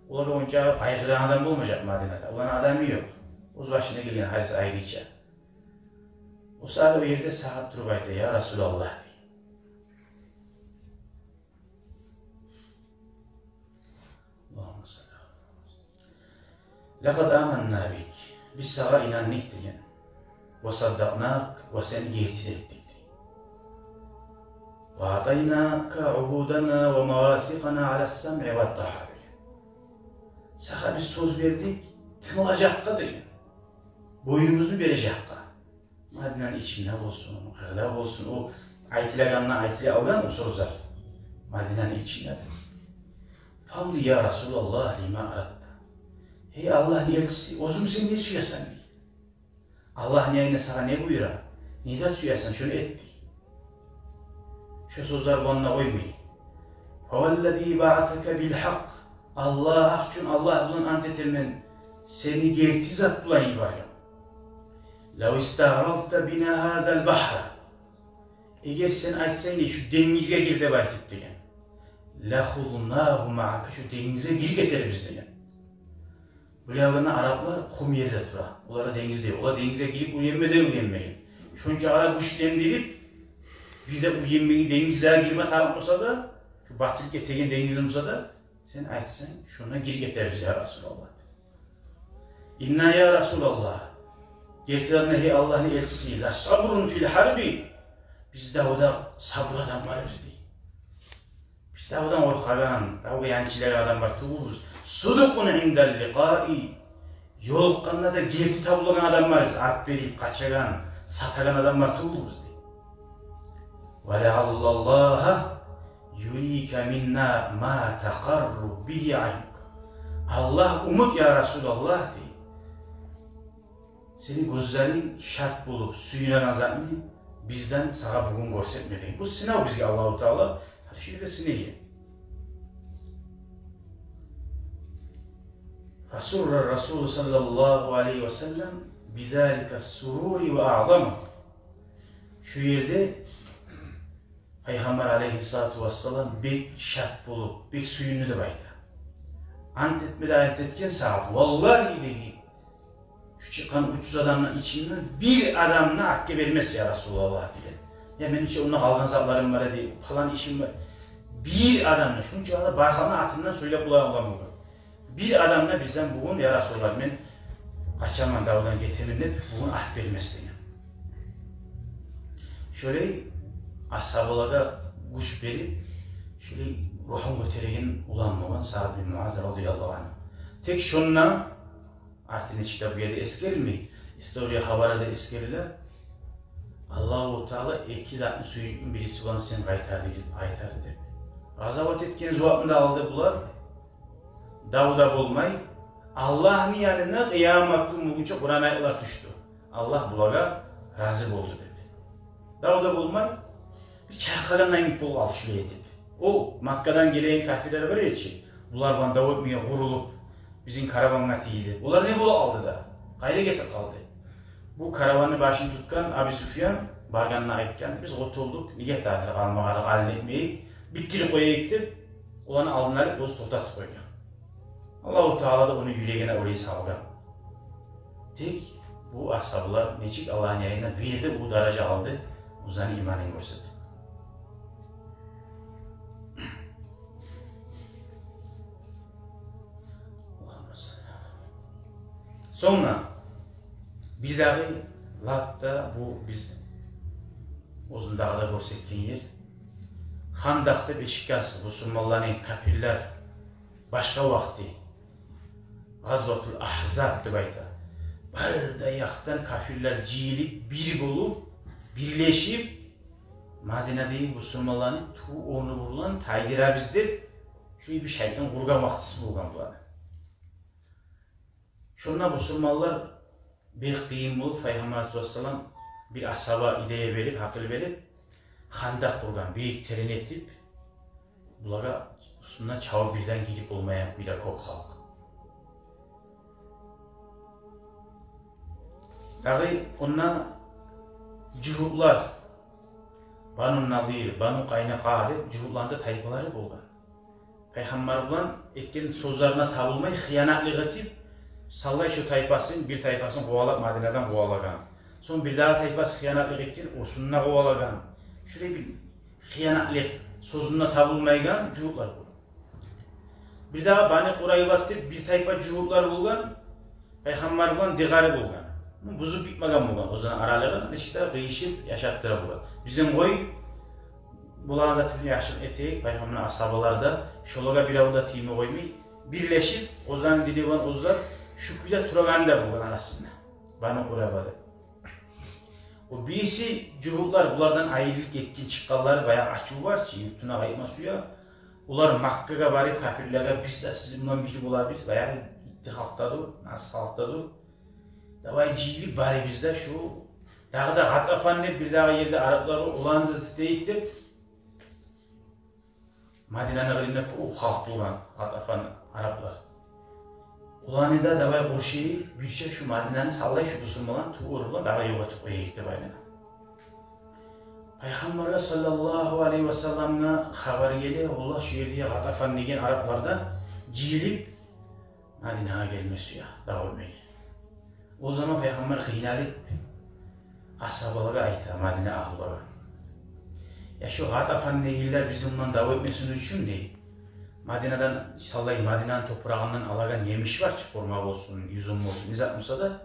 Олагъа онча къайгъырагъан адам болмажакъ Мадинада. Оланы адамы ёкъ. Оьз башына гелген гьалиси айрыча». О саялы о ерде Саад туруп айта: «Я Расулаллагь, — дей, — лакъад аманна бик, биз сагъа инандыкъ, — деген, — ва саддакънак, ва сени герти де этдик, — дей. — Ва атайнака угьудана ва мавасикъана ала ссамъи ва ттаъа, — деген. — Сагъа биз сёз бердик тынглажакъгъа, — деген, — бойнубузну бережекге. Мадинаны ичинде болсун, къырда болсун, о айтылагъанда айтыла алгъан о сёзлер. Мадинаны ичинде. Фамди, я Расулаллагь, лима аратта. Гьей Аллагьны элчиси, оьзюнг сен не сюесен, — дей. — Аллагьны янындан сагъа не буюра, не зат сюесен, шону эт», — дей. Шо сёзлер булан да къоймай: «Фаваллази баъасака билгьакъ, Аллагь гьакъ учун, Аллагь булан ант этермен, сени герти зат булан йиберген. Лав истагъаратта бина гьазал багьра, эгер сен айтсанг, — дей, — шу денгизге гир деп айтып, — деген, — лахузнагьу маъака, шу денгизге гирип гетербиз», — деген. Бу ягъында араплар къум ерде тура. Олар да денгиз дей. Олар денгизге гирип уьйренме де уьйренмеген. Шонча къадар гючлендирип, бир де уьйренмеген, денгизге гирме тарыкъ болса да, шу батыллыкъ этеген денгиз болса да, сен айтсанг, шонда гирип гетербиз, я Расулаллагь. «Инна, я Расулаллагь, гертиден де, гьей Аллагьны элчиси, ла сабрун фил гьарби, биз давда сабурлу адамларбыз», — дей. «Биз давдан къоркъагъан, давгъа янчылагъан адамлар тюгюлбюз. Садукъун индал ликъаи, ёлукъгъанда да герти табулагъан адамларбыз, арт берип къачагъан, сатагъан адамлар тюгюлбюз», — дей. «Ва лаъаллаллагьа юрика минна ма такъарру бигьи айнука. Аллагь умут, я Расулаллагь, — дей, — сени гёзлеринг шат болуп сююнеген затны бизден сагъа бугюн гёрсетме», — деген. Бу сынав бизге Аллагьу Таала гьар шейде сынайгъан. Фасурра Расулу саллаллагьу алайгьи ва саллам бизалика сурури ва аъзамагьу. Шу ерде Пайхаммар алейгьиссалату вассалам бек шат болуп, бек сююндю деп айта. Ант этме де ант этген сагьат, валлагьи деген, шу чыкъгъан уьч юз адамны ичинден бир адамны артгъа бермес, я Расулаллагь, деген. Я, мени чи онда къалгъан затларым бар эди, палан ишим бар. Бир адамны, шунча да бар халкъны атындан сёйлеп бола аламан бугюн. Бир адам да бизден бугюн, я Расулаллагь, мен къачаман, давдан гетемен деп, бугюн ат бермес деген. Шолай асгьабалагъа гюч берип, шолай ругьун гётереген улан болгъан Саад бин Муаз радияллагьу ангьу. Тек шонда, артын гьеч де бу ерде эсгерилмей, история хабарда да эсгериле. Аллагьу Таала эки затны сююнчню бириси булан сен къайтарды, къайтарды деп. Къазават этген зувапны да алды булар. Дав да болмай, Аллагьны янына къыямат гюн болгъунча Къуран аятлар тюшдю. Аллагь булагъа рази болду деп. Дав да болмай, бир чайкъалгъан йимик болуп къалды шулай этип. О Маккадан гелеген капирлер бар эди чи, булар булан дав этмеге къурулуп, бизин каравангъа тийди. Олар не болуп къалды да? Къайда гетип къалды? Бу караванны башын тутгъан Аби Суфьян баргъанда айтгъан: «Биз къутулдукъ, неге дагъы къалмагъа да къалын этмейик, битдирип къояйыкъ», — деп, оланы алдын алып, оьзю токътатып къойгъан. Аллагьу Таала да ону юрегине олай салгъан. Тек бу асгьабалар нечик Аллагьны янына бир де уллу даража алды, оьзлени иманын гёрсетди. Сонг бирдагъы лап да бу биз оьзюн дагъы да гёрсетген ер, Хандакъ деп эшитгенсиз, бусурманланы, капирлер башгъа вакъти, Гъазватул Агьзаб деп айта. Бары да якъдан капирлер жыйылып, бир болуп, бирлешип, Мадинадагъы бусурманланы туву орну булан тайдырабыз деп, шулай бир шайтан къургъан вакътиси болгъан буланы. Шонда бусурманлар бек къыйын болуп, Пайхаммар алейгьиссалату вассалам бир асгьаба идея берип, гьакъыл берип, хандакъ къургъан, бийик терен этип, булагъа уьстюне чабып бирден гирип болмайгъан кюйде кёп халкъ. Дагъы онда жугьутлар, Бану Назир, Бану Къайнукъа деп жугьутланы да тайпалары болгъан. Пайхаммар булан этген сёзлерине табылмай, хыянатлыкъ этип, саллай шо тайпасын, бир тайпасын къувалагъан, Мадинадан къувалагъан. Сонг бирдагъы тайпасы хыянатлыкъ этген, осуну да къувалагъан. Шулай бир хыянатлыкъ, сёзюне табылмайгъан жугьутлар бу. Бирдагъы Бани Къурайзат деп бир тайпа жугьутлар болгъан, Пайхаммар булан дыгъары болгъан. Бузуп битмеген болгъан оьзлени аралыгъын, нечик де къыйышып яшап тура болгъан. Бизин къой, буланы да тилин яшыртып этейик, Пайхаммарны асгьабалары да, шолагъа бирев де тийме къоймай, бирлешип, оьзлени дини булан оьзлер шу кюйде турагъаны да болгъан арасында. Бани Къурайза деп. О бириси жугьутлар, булардан айрылып гетген, чыкъгъанлары, баягъы ачуву бар чы, юртуна къайтма сюе. Олар Маккагъа барып, капирлеге: «Биз де сизин булан бир болабыз, баягъы итти халкъ да дюр, нас халкъ да дюр. Давай жыйылып барайыкъ биз де шу». Дагъы да Гъатафан деп бирдагъы ерде араплар бар, оланы да титейик деп, Мадинаны къырыйында кёп халкъ болгъан Гъатафан араплар. Оланы да давай къуршайыкъ, бирче шу Мадинаны саллай шу бусурманланы туву орну булан дагъы ёкъ этип къояйыкъ деп айлана. Пайхаммаргъа саллаллагьу алайгьи ва салламгъа хабар геле, олар шу ерде Гъатафан деген араплар да жыйылып, Мадинагъа гелме сюе, дав этмеге. О заман Пайхаммар къыйналып, асгьабалагъа айта, Мадина агьлулагъа: «Я, шу Гъатафан дегенлер бизин булан дав этмесин учун, — дей, — Мадинадан саллай, Мадинаны топурагъындан алагъан емиш бар чы, хурма болсун, юзюм болсун, не зат буса да,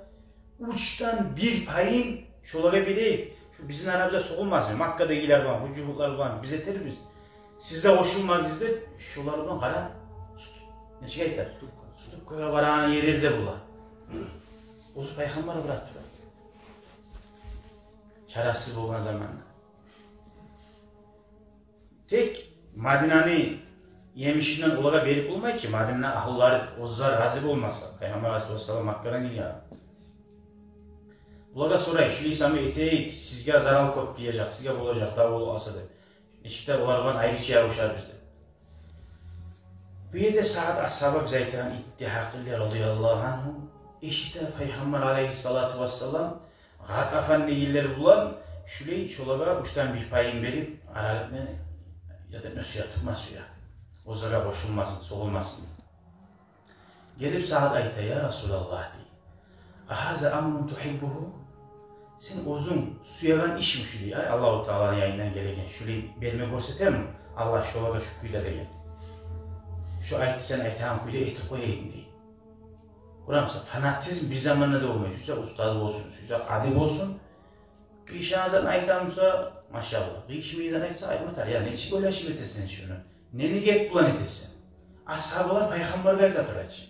уьчден бир пайын шолагъа берейик. Шу бизин арабызда согъулмасын, Маккадагъылар булан, бу жугьутлар булан биз этербиз. Сиз де къошулмагъыз», — деп, шолар булан, къара, нечик айта, уступкагъа барагъан ерлер де бола. Оьзю Пайхаммар барып тура, чарасыз болгъан заманда. Тек Мадинаны емишинден олагъа берип болмай чы, Мадина агьлулары оьзлер рази болмаса, Пайхаммар алайгьиссалату вассалам Маккадан гелген. Булагъа сорай: «Шулай сама этейик, сизге зарал кёп тиежек, сизге болажакъ, дав болуп къалса», — деп. «Эшитсе, олар булан айрыча ябушарбыз», — деп. Бу ерде Саад асгьаба, биз айтагъан итти гьакъыллы, радияллагьу ангьу, эшите Пайхаммар алайгьиссалату вассалам Гъатафан дегенлер булан шулай шолагъа уьчден бир пайын берип, Аралыкъны ятып нёсюя, тукъма сюя. Оьзлеге къошулмасын, согъулмасын. Гелип Саад айта: «Я Расулаллагь, — дей, — агьаза амрун тугьиббугьу? Сен оьзюнг сюеген ишми шу, — дей, — ай, Аллагьу Тааланы янындан гелеген, шулай берме гёрсетеми Аллагь шолагъа шу кюйде?» — деген. «Шу айт, сен айтагъан кюйде этип къояйым», — дей. Гёремисен, фанатизм бир заманда да болмай. Сюйсе устаз болсун, сюйсе къади болсун. Къыйышагъан затын айтамыса, машаллагь. Къыйышмайгъан затын айтса, айтма тарыкъ. Я нечик ойлашып этесен шуну? Не ниет булан этесен? Асгьабалар пайхаммаргъа айта тура чы.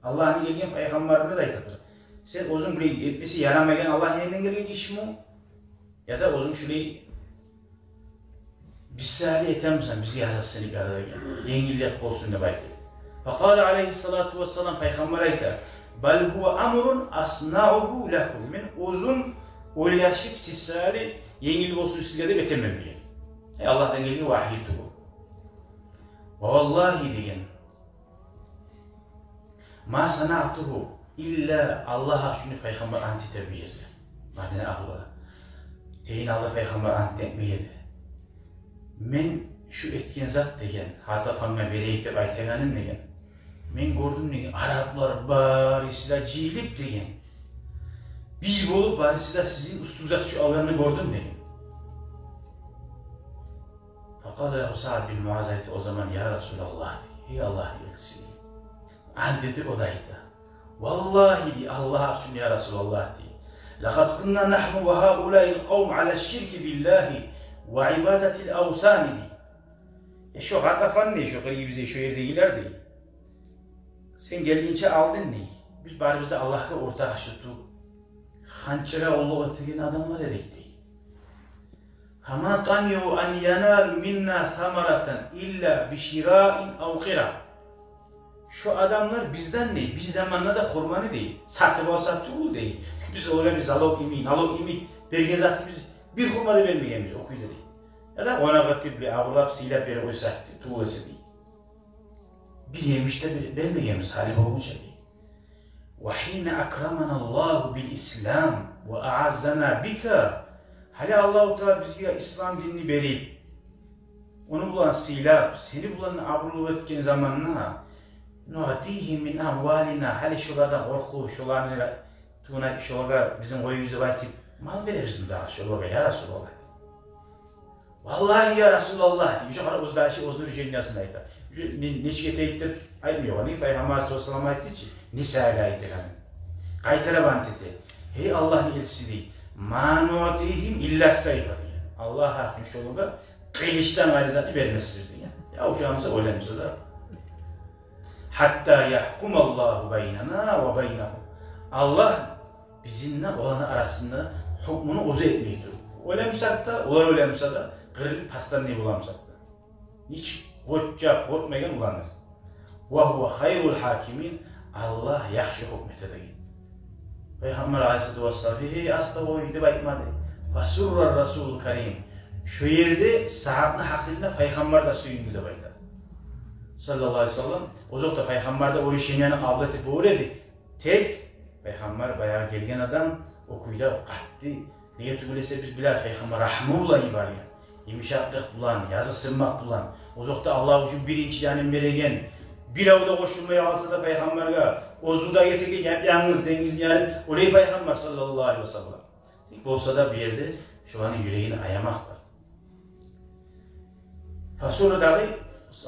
Аллагьны гелген пайхаммарына да айта тура. Сен оьзюнг биле этмесе ярамайгъан Аллагьны янындан гелген ишми? Яда оьзюнг шулай бизге гьали этемисен, бизге языкъсынып яратагъан, енгиллик болсун деп айтып. Факъала алайгьиссалату вассалам, пайхаммар айта: «Бал гьува амрун аснаъугьу лакум». Мен оьзюм ойлашып, сиз саялы енгил болсун сизге деп этемен деген. Э, Аллагьдан гелген вагьи тюгюл. «Ва валлагьи, — деген, — ма санаътугьу илла», Аллагь гьакъ учун пайхаммар ант эте бу ерде. Мадина агьлугъа. Тейин алда пайхаммар ант этмей эди. «Мен шу этген зат, — деген, — Гъатафангъа берейик деп айтагъаным, — деген, — мен гёрдюм, — деген, — араплар барысы да жыйылып, — деген, — бир болуп, барысы да сизин уьстюгюзге тюшюп алгъанны гёрдюм», — деген. Факъала лагьу Саад бин Муаз, айта о заман: «Я Расулаллагь, — дей, — гьей Аллагьны элчиси, — дей». Ант этип о да айта: «Валлагьи, — дей, — Аллагь гьакъ учун, я Расулаллагь, — дей, — лакъад кунна нагьну ва гьаулаил къавм ала ширки биллагьи ва ибадатил авсани», — дей. «Э, шо Гъатафан, — дей, — шо къырыйыбызда, шо ердегилер, — дей, — сен гелгинче алдын, — дей, — биз барыбыз да Аллагьгъа ортакъ тутуп, ханчагъа къуллукъ этеген адамлар эдик», — дей. «Фама таманаъу ан яналу минна самаратан илла бишираин ав къира». «Шо адамлар бизден, — дей, — бир заманда да хурманы, — дей, — сатып алса тюгюл, — дей, — биз олагъа бир залог йимик, налог йимик берген затыбыз, бир хурма да бермегенбиз о кюйде, — дей. — Яда къонакъ этип, бир абурлап, сыйлап берип къойсакъ тюгюл эсе, — дей, — бир емиш де бер-, бермегенбиз гьали болгъунча», — дей. «Ва гьина акраманаллагьу бил ислам ва аъаззана бика». Гьали Аллагьу Таала бизге ислам динни берип, ону булан сыйлап, сени булан абурлу этген заманда, «нуътигьим мин амвалина», гьали шолардан къоркъуп, шоланы ра-, тюгюн айтып, шолагъа бизин къоюгъуз деп айтып, мал беребизми дагъы шолагъа, я Расулаллагь? «Валлагьи, я Расулаллагь», — дей, уже къара, оьзю де иши, оьзюню решениясын айта. Уже не, нечик этейик деп айтмай, огъар не пайхаммар саллаллагьу алайгьи ва саллам айтды чы, не саялы айтагъанын. Къайтарып ант эте: «Гьей Аллагьны элчиси, — дей, — ма нуътигьим илла сайфа, — дей. — Аллагь гьакъ учун, шолагъа къылычдан къайры затны бермесбиз», — деген. Я, ушамыса, ойлаймыса да. «Гьатта ягькумаллагьу байнана ва байнагьум». Аллагь бизин де оланы арасында гьукмуну оьзю этмей туруп. Ойлаймысакъ да, олар ойлаймыса да, къырылып, пастан не боламысакъ да. Нечик къоччакъ, къоркъмайгъан уланыр. «Ва гьува хайрул гьакимин», Аллагь яхшы гьукму этедеген. Пайхаммар алайгьиссалату вассалам: «Гьей, аста къой», — деп айтмады. «Фасурра расулул карим». Шо ерде Саадны гьакъында пайхаммар да сююндю деп айта. Саллаллагьу алайгьи ва саллам. Озокъда, пайхаммар да о решенияны къабул этип болур эди. Тек пайхаммар баягъы гелген адам о кюйде къатты. Неге тюгюл эсе, биз билебиз, пайхаммар рагьму булан йиберилген. Йымышакълыкъ булан, языкъсынмакъ булан. Озокъда, Аллагь учун биринчи жанын береген, бирев де къошулмай къалса да пайхаммаргъа, оьзю де гетеген яп-янгыз денгизни ярып, олай пайхаммар саллаллагьу алайгьи ва саллам. Тек болса да бу ерде шоланы юрегин аямакъ бар. Фасурра дагъы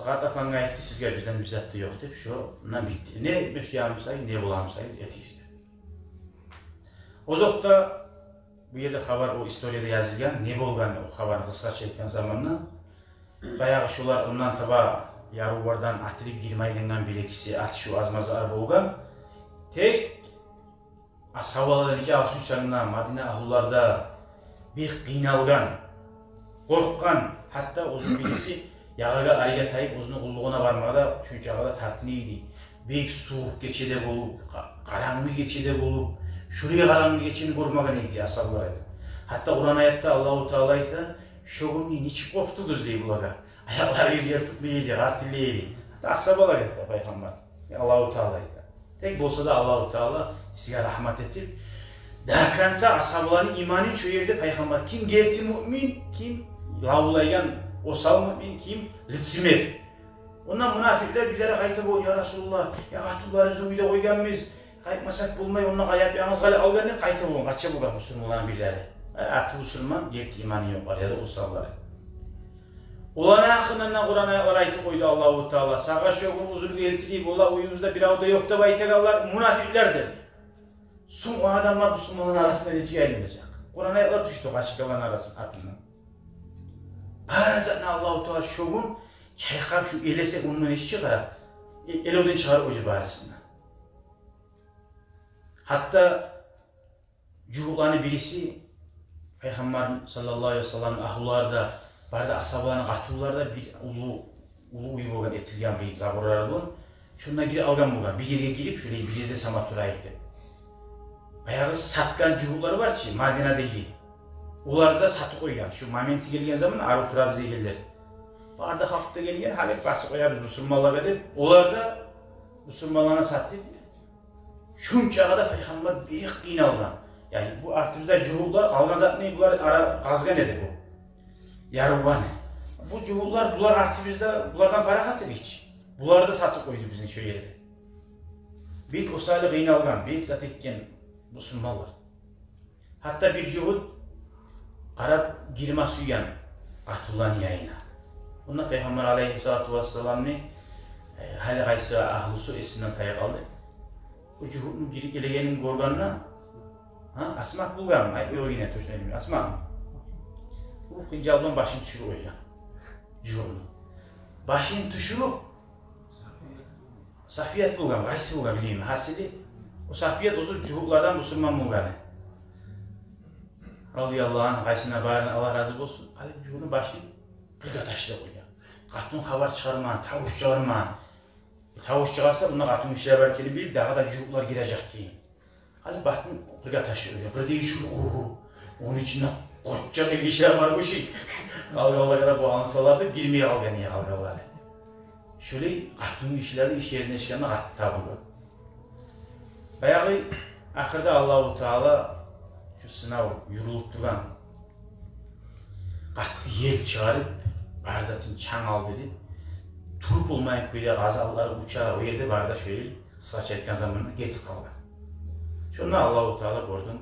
Гъатафангъа айтды: «Сизге бизден бир зат да ёкъ», — деп, шондан битди. Не бир сюемисагъыз, не боламысагъыз, этигиз деп. Озокъда, бу ерде хабар, о историяда язылгъан, не болгъан, о хабарны къысгъача айтгъан заманда, баягъы шолар ондан таба ярывлардан атылып гирме айлангъан бир-экиси, атышыв, аз-мазлар болгъан. Тек асгьабалар да, нече асгьабалар да, Мадина агьлулар да бек къыйналгъан, къоркъгъан. Гьатта оьзю бириси ягъагъа, арыгъа тайып, оьзюню къуллугъуна бармагъа да шончакъы да тартына эди. Бек сувукъ гече де болуп, къа-, къарангы гече де болуп, шулай къарангы гечени гёрмеген эди, асгьабалар айта. Гьатта Къуран аятда Аллагьу Таала айта: «Шо гюн нечик къоркъдугъуз», — дей, — «булагъа. Аякъларыгъыз ер тутмай эди, къартыллай эди». Гьатта асгьабалар айта, пайхаммар, Аллагьу Таала айта. Тек болса да Аллагьу Таала сизге рагьмат этип, до конца асгьабаланы иманын шо ерде пайхаммар, ким герти муъмин, ким Лавлайгъан осал муъмин ким? Лицемер. Онда мунафикълер бирлери къайтып: «О, я Расулуллагь, я къатынларыбызны уьйде къойгъанбыз, къайтмасакъ болмай, онда къайтып янгыз къалып къалгъан», — деп къайтып болгъан, къача болгъан бусурманланы бирлери. Э, аты бусурман, герти иманы ёкъ, яда осаллар. Оланы гьакъындан да Къуран аятлар айтып къойду Аллагьу Таала: «Сагъа шо гюн узур гелтирип, олар уьюбюзде бирев де ёкъ», — деп айтагъанлар мунафикълер деп. Сонг о адамлар бусурманланы арасында нечик айланажакъ? Къуран аятлар тюшдю къачып къалгъан арасын артындан. Бары затны Аллагьу Таала шо гюн чайкъап, шо элесе, ондан эшик чыгъара, э, элевден чыгъарып къойду барысын да. Гьатта жугьутланы бириси, Пайхаммар саллаллагьу алайгьи ва салламны агьлулары да, бары да асгьабаланы къатынлары да, бир уллу, уллу уьй болгъан, этилген бир заборлары булан. Шонда гирип алгъан болгъан, бир ерге гирип, шолай бир ерде сама турайыкъ деп. Баягъы сатгъан жугьутлар бар чы Мадинадагъы, олар да сатып къойгъан. Шо моменти гелген заман, арив турабыз дегенлер. Бары да халкъ да гелген, гьали басып къоябыз бусурманлагъа деп, олар да бусурманланы сатып, шончагъа да Пайхаммар бек къыйналгъан. Яни бу артыбызда жугьутлар къалгъан затны булар ара къазгъан эди бу. Ярылгъаны. Бу жугьутлар, булар артыбызда, булардан парахат эдик чи. Булар да сатып къойду бизин шо ерде. Бек осалы къыйналгъан, бек зат этген бусурманлар. Гьатта бир жугьут къарап гирме сюйген къатынланы янына. Онда Пайхаммар алайгьиссалату вассаламны, э, гьали къайсы агьлусу эсинден тая къалды. О жугьутну гирип гелегенин гёргенде, гьа, Асма болгъан, айтмай къойгъан, точно билмеймен. Асма. О хынжал булан башын тюшюрюп къойгъан жугьутну. Башын тюшюрюп, Сафият болгъан, къайсы болгъан, билмеймен. Гьасили, о Сафият оьзю жугьутлардан бусурман болгъаны. Радияллагьу ангьу, къайсына барына Аллагь рази болсун. Алып жугьутну башын къыргъа ташлап къойгъан. Къатын хабар чыгъармагъан, тавуш чыгъармагъан. Тавуш чыгъарса, мунда къатынгишилер бар экенин билип, дагъы да жугьутлар гирежек экен. Гьали башын къыргъа ташлап къойгъан. Къырда иш уруп, уруп, уруп. Ону ичинде къоччакъ эргишилер бар ошай. Къалгъанлар да бу ансарлар да гирмей къалгъан, не къалгъанлар. Шолай къатынгишилер де иш ерине чыкъгъанда къатты табылгъан. Баягъы ахырда Аллагьу Таала шо сынав юрюлюп тургъан къатты ел чыгъарып, бар затын чанг алдырып, туруп болмайгъан кюйде къазанлар уча, о ерде бары да шолай, къысгъача айтгъан заманда, гетип къалгъан. Шонда Аллагьу Таала гёрдюм.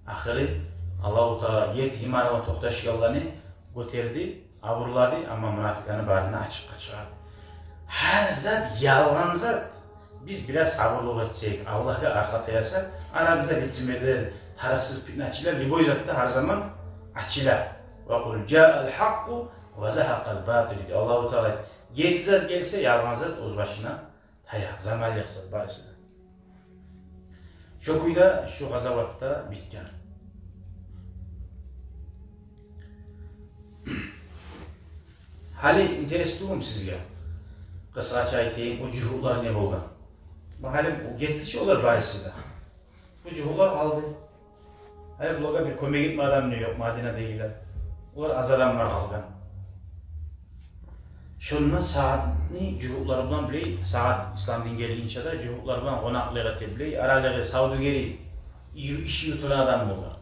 Ахыры Аллагьу Таала герти иманы булан токъташгъанланы гётерди, абурлады, амма мунафикъланы барын да ачыкъгъа чыгъарды. Гьар зат, ялгъан зат, биз бираз сабурлукъ этсек, Аллагьгъа аркъа таясакъ, арабызда лицемерлер, тарыкъсыз питначылар, любой зат да гьар заман ачыла. Ва къул жаал хьакъкъу ва загьакъал батил, деди Аллагьу Таала. Герти зат гелсе, ялгъан зат оьз башына тая, заманлыкъ зат барысы да. Шо кюйде шо къазават да битген. Гьали интерес тюгюлмю сизге? Къысгъача айтайым, о жугьутлар не болгъан? Ма гьали о гетди чи олар барысы да. Бу жугьутлар къалды. Гьали булагъа бир кёмек этме адам да ёкъ Мадинадагъылар. Олар аз адамлар къалгъан. Шонда Саадны жугьутлары булан, билей, Саад ислам дин гелгинче де жугьутлары булан къонакълыкъ эте, билей, аралыгъы, савдюгери, иш юрютеген адам болгъан.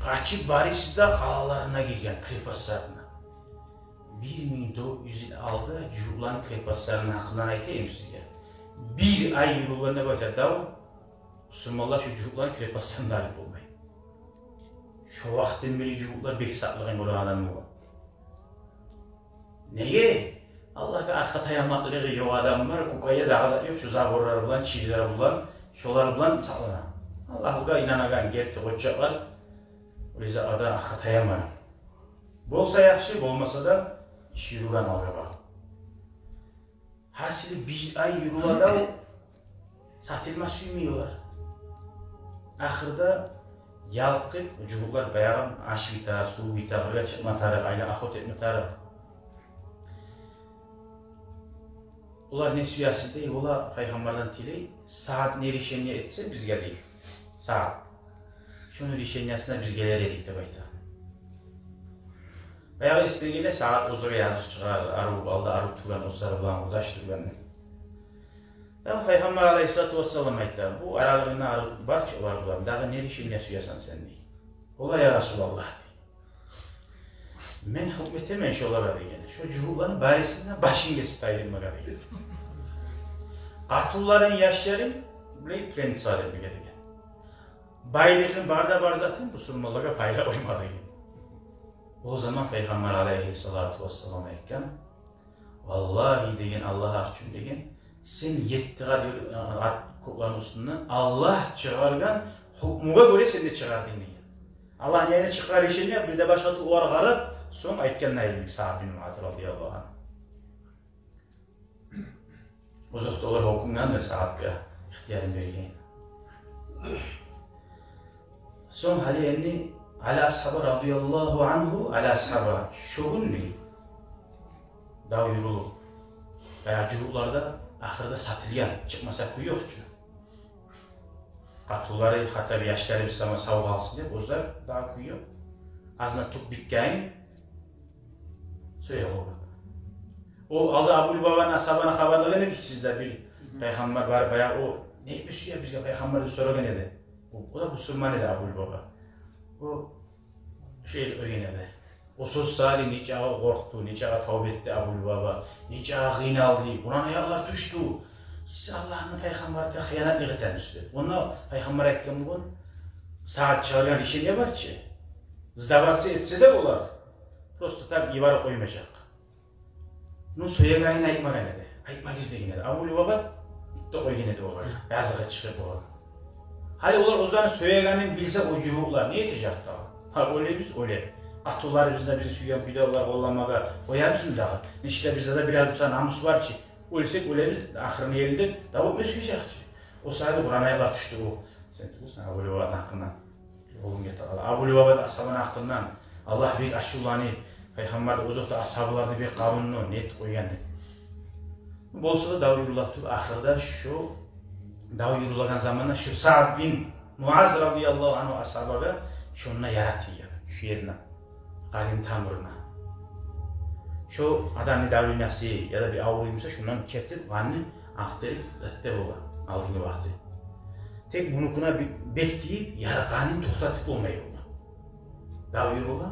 Къачып барысы да къалаларына гирген, крепостьларына. Бир минг дёрт юз йыл алда жугьутланы крепостьларыны гьакъындан айтайым сизге. Бир ай юрюлгенде башлап дав, бусурманлар шо жугьутланы крепостьларын да алып болмай. Шо вакътиден берли жугьутлар бек сатлыгъын гёреген адам болгъан. Неге? Аллагьгъа аркъа таямакълыгъы ёкъ адам бар, кукая дагъы да ёкъ, шо заборлар булан, чирлер булан, шолар булан сакълана. Аллагьгъа инанагъан герти къоччакълар, олай затлагъа аркъа таямагъан. Болса яхшы, болмаса да иш юрюген алгъа бар. Гьасили, бир ай юрюле дав, сатылма сюймей олар. Ахырда ялкъып, жугьутлар баягъы аш бите, сув бите, къыргъа чыкъма тарыкъ, айлана охота этме тарыкъ. Олар не сюесиз дей, олар Пайхаммардан тилей, Саад не решение этсе бизге дей. Саад. Шону решениясына биз гелер эдик деп айта. Баягъы эсине геле, Саад оьзюне языкъ чыгъар, арив, алда арив тургъан, оьзлер булан къурдаш тургъан. Дагъы Пайхаммар алайгьиссалату вассалам айта: «Бу аралыгъында арив бар чы олар булан, дагъы не решение сюесен сен?» — дей. Олар: «Я Расулаллагь», — дей. Мен гьукму этемен шолагъа деген. Шо жугьутланы барисин де башын гесип тайдырмагъа деген. Къатынларын, яшларын булай пленницагъа бермеге деген. Байлыгъын, бар да бар затын бусурманлагъа пайлап къойма деген. О заман Пайхаммар алайгьиссалату вассалам айтгъан: «Валлагьи, — деген, — Аллагь ачуун, — деген, — сен етти къат, а, а, кёклени уьстюнден Аллагь чыгъаргъан гьукмугъа гёре сен де чыгъардынг», — деген. Аллагь не ерден чыкъгъан решение, бир де башгъа тюрлю олар къарап, сонг айтгъан йимик Саъд бин Муаз радияллагьу ангьу. Озокъда, олар гьёкюнген де Саъдгъа ихтиярын берген. Сонг гьали энни Али асгьаба радияллагьу ангьу, Али асгьаба шо гюн дей, дав юрюлюп, баягъы жугьутлар да ахырда сатылгъан, чыкъмаса кюй ёкъ чу. Къатынлары, хатта бир яшлары бир сама сав къалсын деп, оьзлер дагъы кюй ёкъ. Азына тюк битгенин соя къойгъан. О алда Абу Лубабаны, асгьабаны хабарлагъан эдик сизге бир. Мгм. Пайхаммар бар, баягъы о: «Не этме сюе бизге Пайхаммар?» — деп сорагъан эди. О, о да бусурман эди, Абу Лубаба. О шей къойгъан эди. О сёз саялы нечакъы къоркъду, нечакъы тавба этди Абу Лубаба, нечакъы къыйналды, Къуран аятлар тюшдю. «Сиз Аллагьны, Пайхаммаргъа хыянатлыкъ этемисиз?» — деп. Онда Пайхаммар айтгъан болгъан: «Саъд чыгъаргъан решение бар чы, сдаваться этсе де олар, просто так йиберип къоймажакъ». Ну, соягъанын айтмагъан эди. Айтмагъыз деген эди. Абу Лубаба итти къойгъан эди олар. Языгъы чыгъып олар. Гьали олар оьзлени соягъанын билсе о жугьутлар, не этежек дагъы? Гьа, оьлебиз, оьле. Къатынларыбызны да бизин сюйген кюйде олар къолламагъа къоябызмы дагъы? Нечик де бизде де бираз буса намус бар чы. Оьлсек оьлебиз, ахырына ерли деп, дав этме сюежек чи. О саялы Къуран аятлар тюшдю о. Сен тюгюлсен, Абу Лубабаны гьакъындан. Абу Лубаба да асгьабаны гьакъындан Аллагь бек ачувланып, Пайхаммар да, озокъда, асгьабаларына бек къабунну, не этип къойгъан деп. Болса да дав юрюлюп туруп, ахырда шо дав юрюлеген заманда шо Саъд бин Муаз радияллагьу ангьу асгьабагъа шонда яра тийген, шо ерине, къанны тамурундан. Шо адамны давлениясы яда бир авруй буса, шондан гетип, къанны акътарып этди болгъан алдынгы вакъти. Тек мунукюне бир бек тийип, яра къанын токътатып болмай болгъан. Дав юрюле.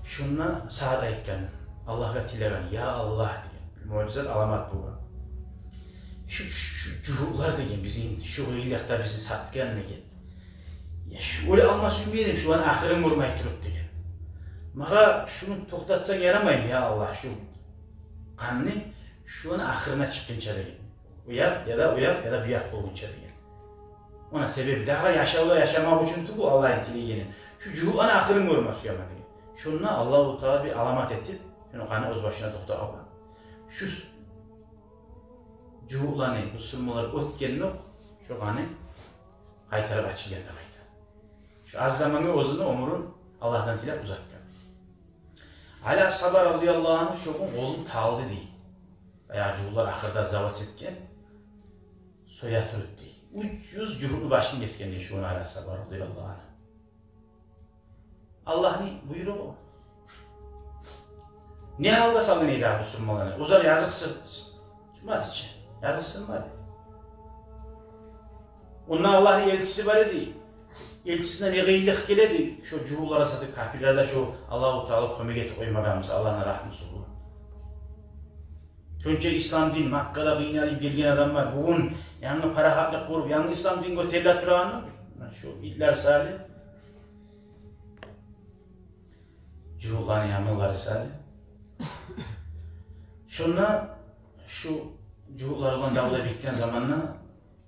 Шонда Саъд айтгъан, Аллагьгъа тилеген: «Я Аллагь, — деген, — бир муъжизат, аламат болгъан. Шу, шу, шу жугьутлар, — деген, — бизин шу къыйынлыкъда бизин сатгъан, — деген. — Я, шу оьле алма сюймей эдим, шуланы ахырын гёрмей туруп, — деген. — Магъа шуну токътатсанг ярамаймы, я Аллагь, шу къанны, шуланы ахырына чыкъгъынча, — деген. — О якъ яда о якъ, яда бу якъ болгъунча», — деген. Она себеп дагъы яшавда яшамакъ учун тюгюл Аллагьны тилегени. «Шу жугьутланы ахырын гёрме сюемен», — деген. Шонда Аллагьу Таала бир аламат этип, шону къаны оьз башына токътап къалгъан. Шу с-, жугьутланы бусурманлар оьтгенде, шо къаны къайтарып ачылгъан деп айта. Шо аз замангъа оьзюню оьмюрюн Аллагьдан тилеп узатгъан. Али асгьаба радияллагьу ангьу шо гюн къолун талды дей. Баягъы жугьутлар ахырда завоз этген, соя туруп дей. Уьч юз жугьутну башын гесген дей шо гюн Али асгьаба радияллагьу ангьу. Аллагьны буйругъу. Не гьалгъа салгъан эди бусурманланы? Оьзлер языкъсынмады чы. Языкъсынмады. Онда Аллагьны элчиси бар эди. Элчисине не къыйынлыкъ геле эди, шо жугьутлар сатып, капирлер де, шо Аллагьу Таала кёмек этип къоймагъан буса, Аллагьны рагьмусу бу. Шонча ислам дин, Маккада къыйналып гелген адамлар бугюн янгы парахатлыкъ гёрюп, янгы ислам дин гётериле турагъан, шо итлер саялы, жугьутланы яманлары саялы. Шонда шу жугьутлар булан дав да битген заманда,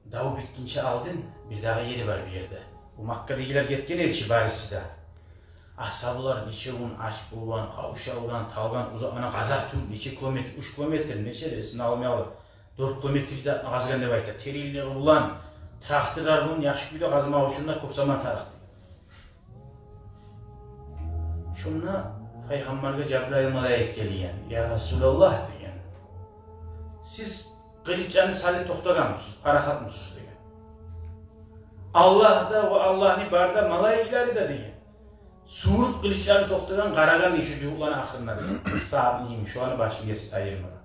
дав битгинче алдын бир дагъы ери бар бу ерде. Бу Маккадагъылар гетген эди чи бариси де. Асгьабалар нече гюн ач болгъан, къавшалгъан, талгъан, узакъ, муна къаза тюгюл, нече километр, уьч километр, нече де, эсиме алмай къалды. Дёрт километр затны къазгъан деп айта. Теренлиги булан, тракторлар булан яхшы кюйде къазмакъ учун да кёп заман тарыкъ. Шонда Пайхаммаргъа Жабрайыл малайик гелген. «Я Расулаллагь, — деген, — сиз къылычланы салып токътагъанмысыз, парахатмысыз?» — деген. «Аллагь да ва Аллагьны бар да, малайиклери де, — деген, — сувуруп къылычларын токътагъан, къарагъан дей шу жугьутланы ахырына», — деген. Саъд йимик, шоланы башын гесип айырмагъа.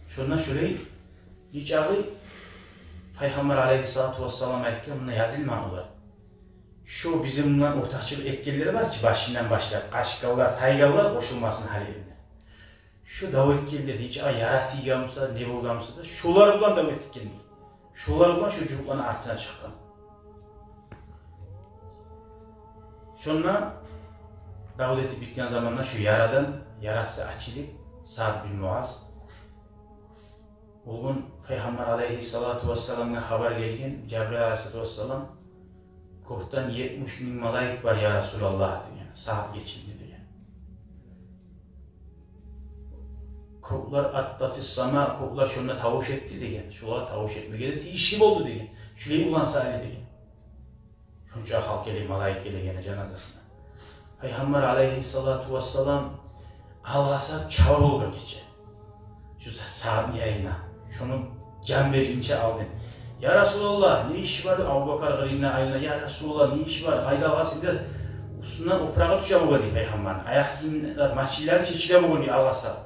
Шонда шулай, нечакъы Пайхаммар алайгьиссалату вассалам айтгъан, мунда язылмагъан олар. Шо бизин булан ортакъчылыкъ этгенлер бар чы, башындан башлап, къачгъанлар, тайгъанлар, къошулмасын гьали энни. Шо дав этгенлер, нече яра тийген буса, не болгъан буса да, шолар булан дав этген. Шолар булан шо жугьутланы артына чыкъгъан. Шонда дав этип битген заманда шо ярадан, ярасы ачылып, Саад бин Муаз О гюн Пайхаммар алайгьиссалату вассаламгъа хабар гелген, Жабрайыл алайгьиссалату вассалам, кёкден етмиш минг малайик бар, я Расулаллагь, деген. Саад гечинди деген. Кёклер, аттатис сама, кёклер шонда тавуш этди деген. Шолар тавуш этмеге де тийишли болду деген. Шулай улан саялы деген. Шунча халкъ геле, малайик гелегени жаназасына. Пайхаммар алайгьиссалату вассалам алгъасап чаба болгъан гече. Шу Са-, Саадны янына. Шону жан бергинче алдын. Я Расулаллагь, не иши бар? Абубакар къырыйына айлана. Я Расулаллагь, не иши бар? Къайда алгъасап деп, уьстюнден опурагъы тюше болгъан дей Пайхаммарны. Аякъ гийимлери, мачиллери чечиле болгъан дей алгъасап.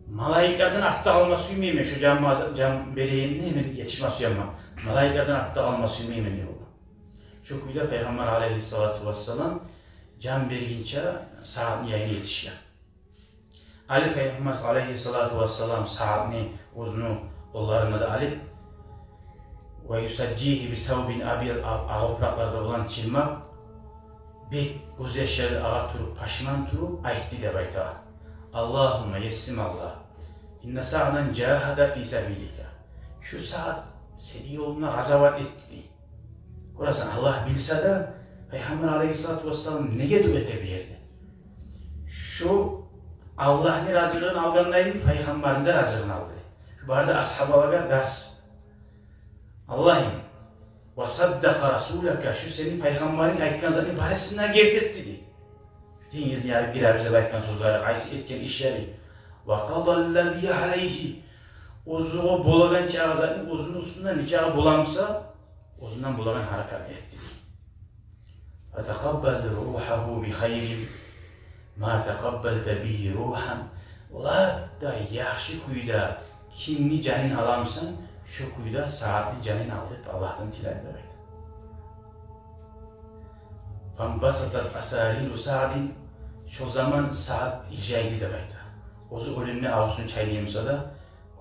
Малайиклерден артда къалма сюймеймен, шу жан, жан берегенде мен етишме сюемен. Малайиклерден артда къалма сюймеймен дей болгъан. Шу кюйде Пайхаммар алайгьиссалату вассалам жан бергинче Саадны янына етишген. Гьали Пайхаммар алайгьиссалату вассалам Саадны оьзюню къолларына да алып, ва юсажжигьи би савбин абйад, акъ, акъ опуракълардан булан чырмап, бек гёзьяшлары агъа туруп, пашман туруп айтды деп айта: Аллагьумма, есим Аллагь, инна Саадан жагьада фи сабилика. Шу Саад сени ёлунгда къазават этди. Гёресен, Аллагь билсе де, Пайхаммар алайгьиссалату вассалам неге дуа эте бу ерде? Шу Аллагьны разилигин алгъандаймы, Пайхаммарны да разилигин алды. Шу бары да асгьабалагъа дарс. Аллагьым, ва саддакъа расулака, шу сени Пайхаммарынг айтгъан затны барысын да герти этди дей. Денгизни ярып гиребиз деп айтгъан сёзлери, къайсы этген ишлери. Ва къадаллази алайгьи, оьзюне болагъан чакъы затны оьзюню уьстюнде нечакъы бола буса, оьзюнден болагъан гьаракатны этди. Фатакъаббал ругьагьу би хайрин ма такъаббалта бигьи ругьан. Лап да яхшы кюйде кимни жанын ала бусанг, шо кюйде Саадны жанын ал деп Аллагьдан тиле деп айта. Фанбасатат асариру Саадин, шо заман Саад иржайды деп айта. Оьзю оьлюмню авзун чайнай буса да,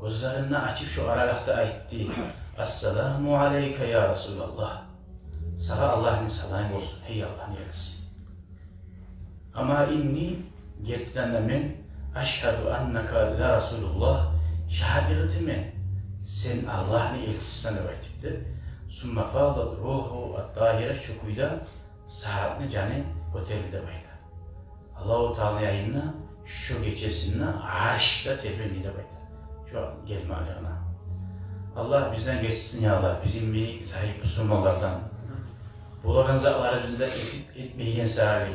гёзлерин ачып шо аралыкъда айтды: Ассаламу алайка, я Расулаллагь. Сагъа Аллагьны саламы болсун, гьей Аллагьны элчиси. Амма инни, гертиден де мен, ашгьаду аннака ла Расулуллагь, шагьатлыкъ этемен, сен Аллагьны элчисисен деп айтып деп. Сумма фадат ругьугьу ат-тагьира, шо кюйде Саадны жаны гётерилди деп айта. Аллагьу Тааланы янына шо гечесинде Арш да тербенди деп айта. Шо гелмеклигине. Аллагь бизден гечсин, я Аллагь, бизин йимик заип бусурманлардан. Болагъан затларыбызны да этип этмейген саялы,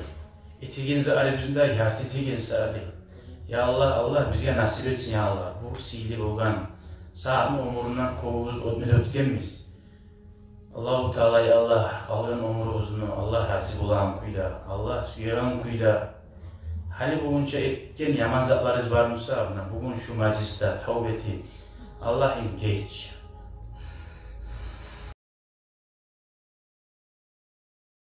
этеген затларыбызны да ярты этеген саялы. Я Аллагь, Аллагь бизге насип этсин, я Аллагь. Бу сыйлы болгъан Саадны оьмюрюнден кёбюбюз оьтме де оьтгенбиз. Аллагьу Таала, я Аллагь, къалгъан оьмюрюбюзню Аллагь рази болагъан кюйде, Аллагь сюеген кюйде, гьали бугюнче этген яман затларыбыз бар буса, муна бугюн шу мажлисде тавба этип, Аллагьым, геч,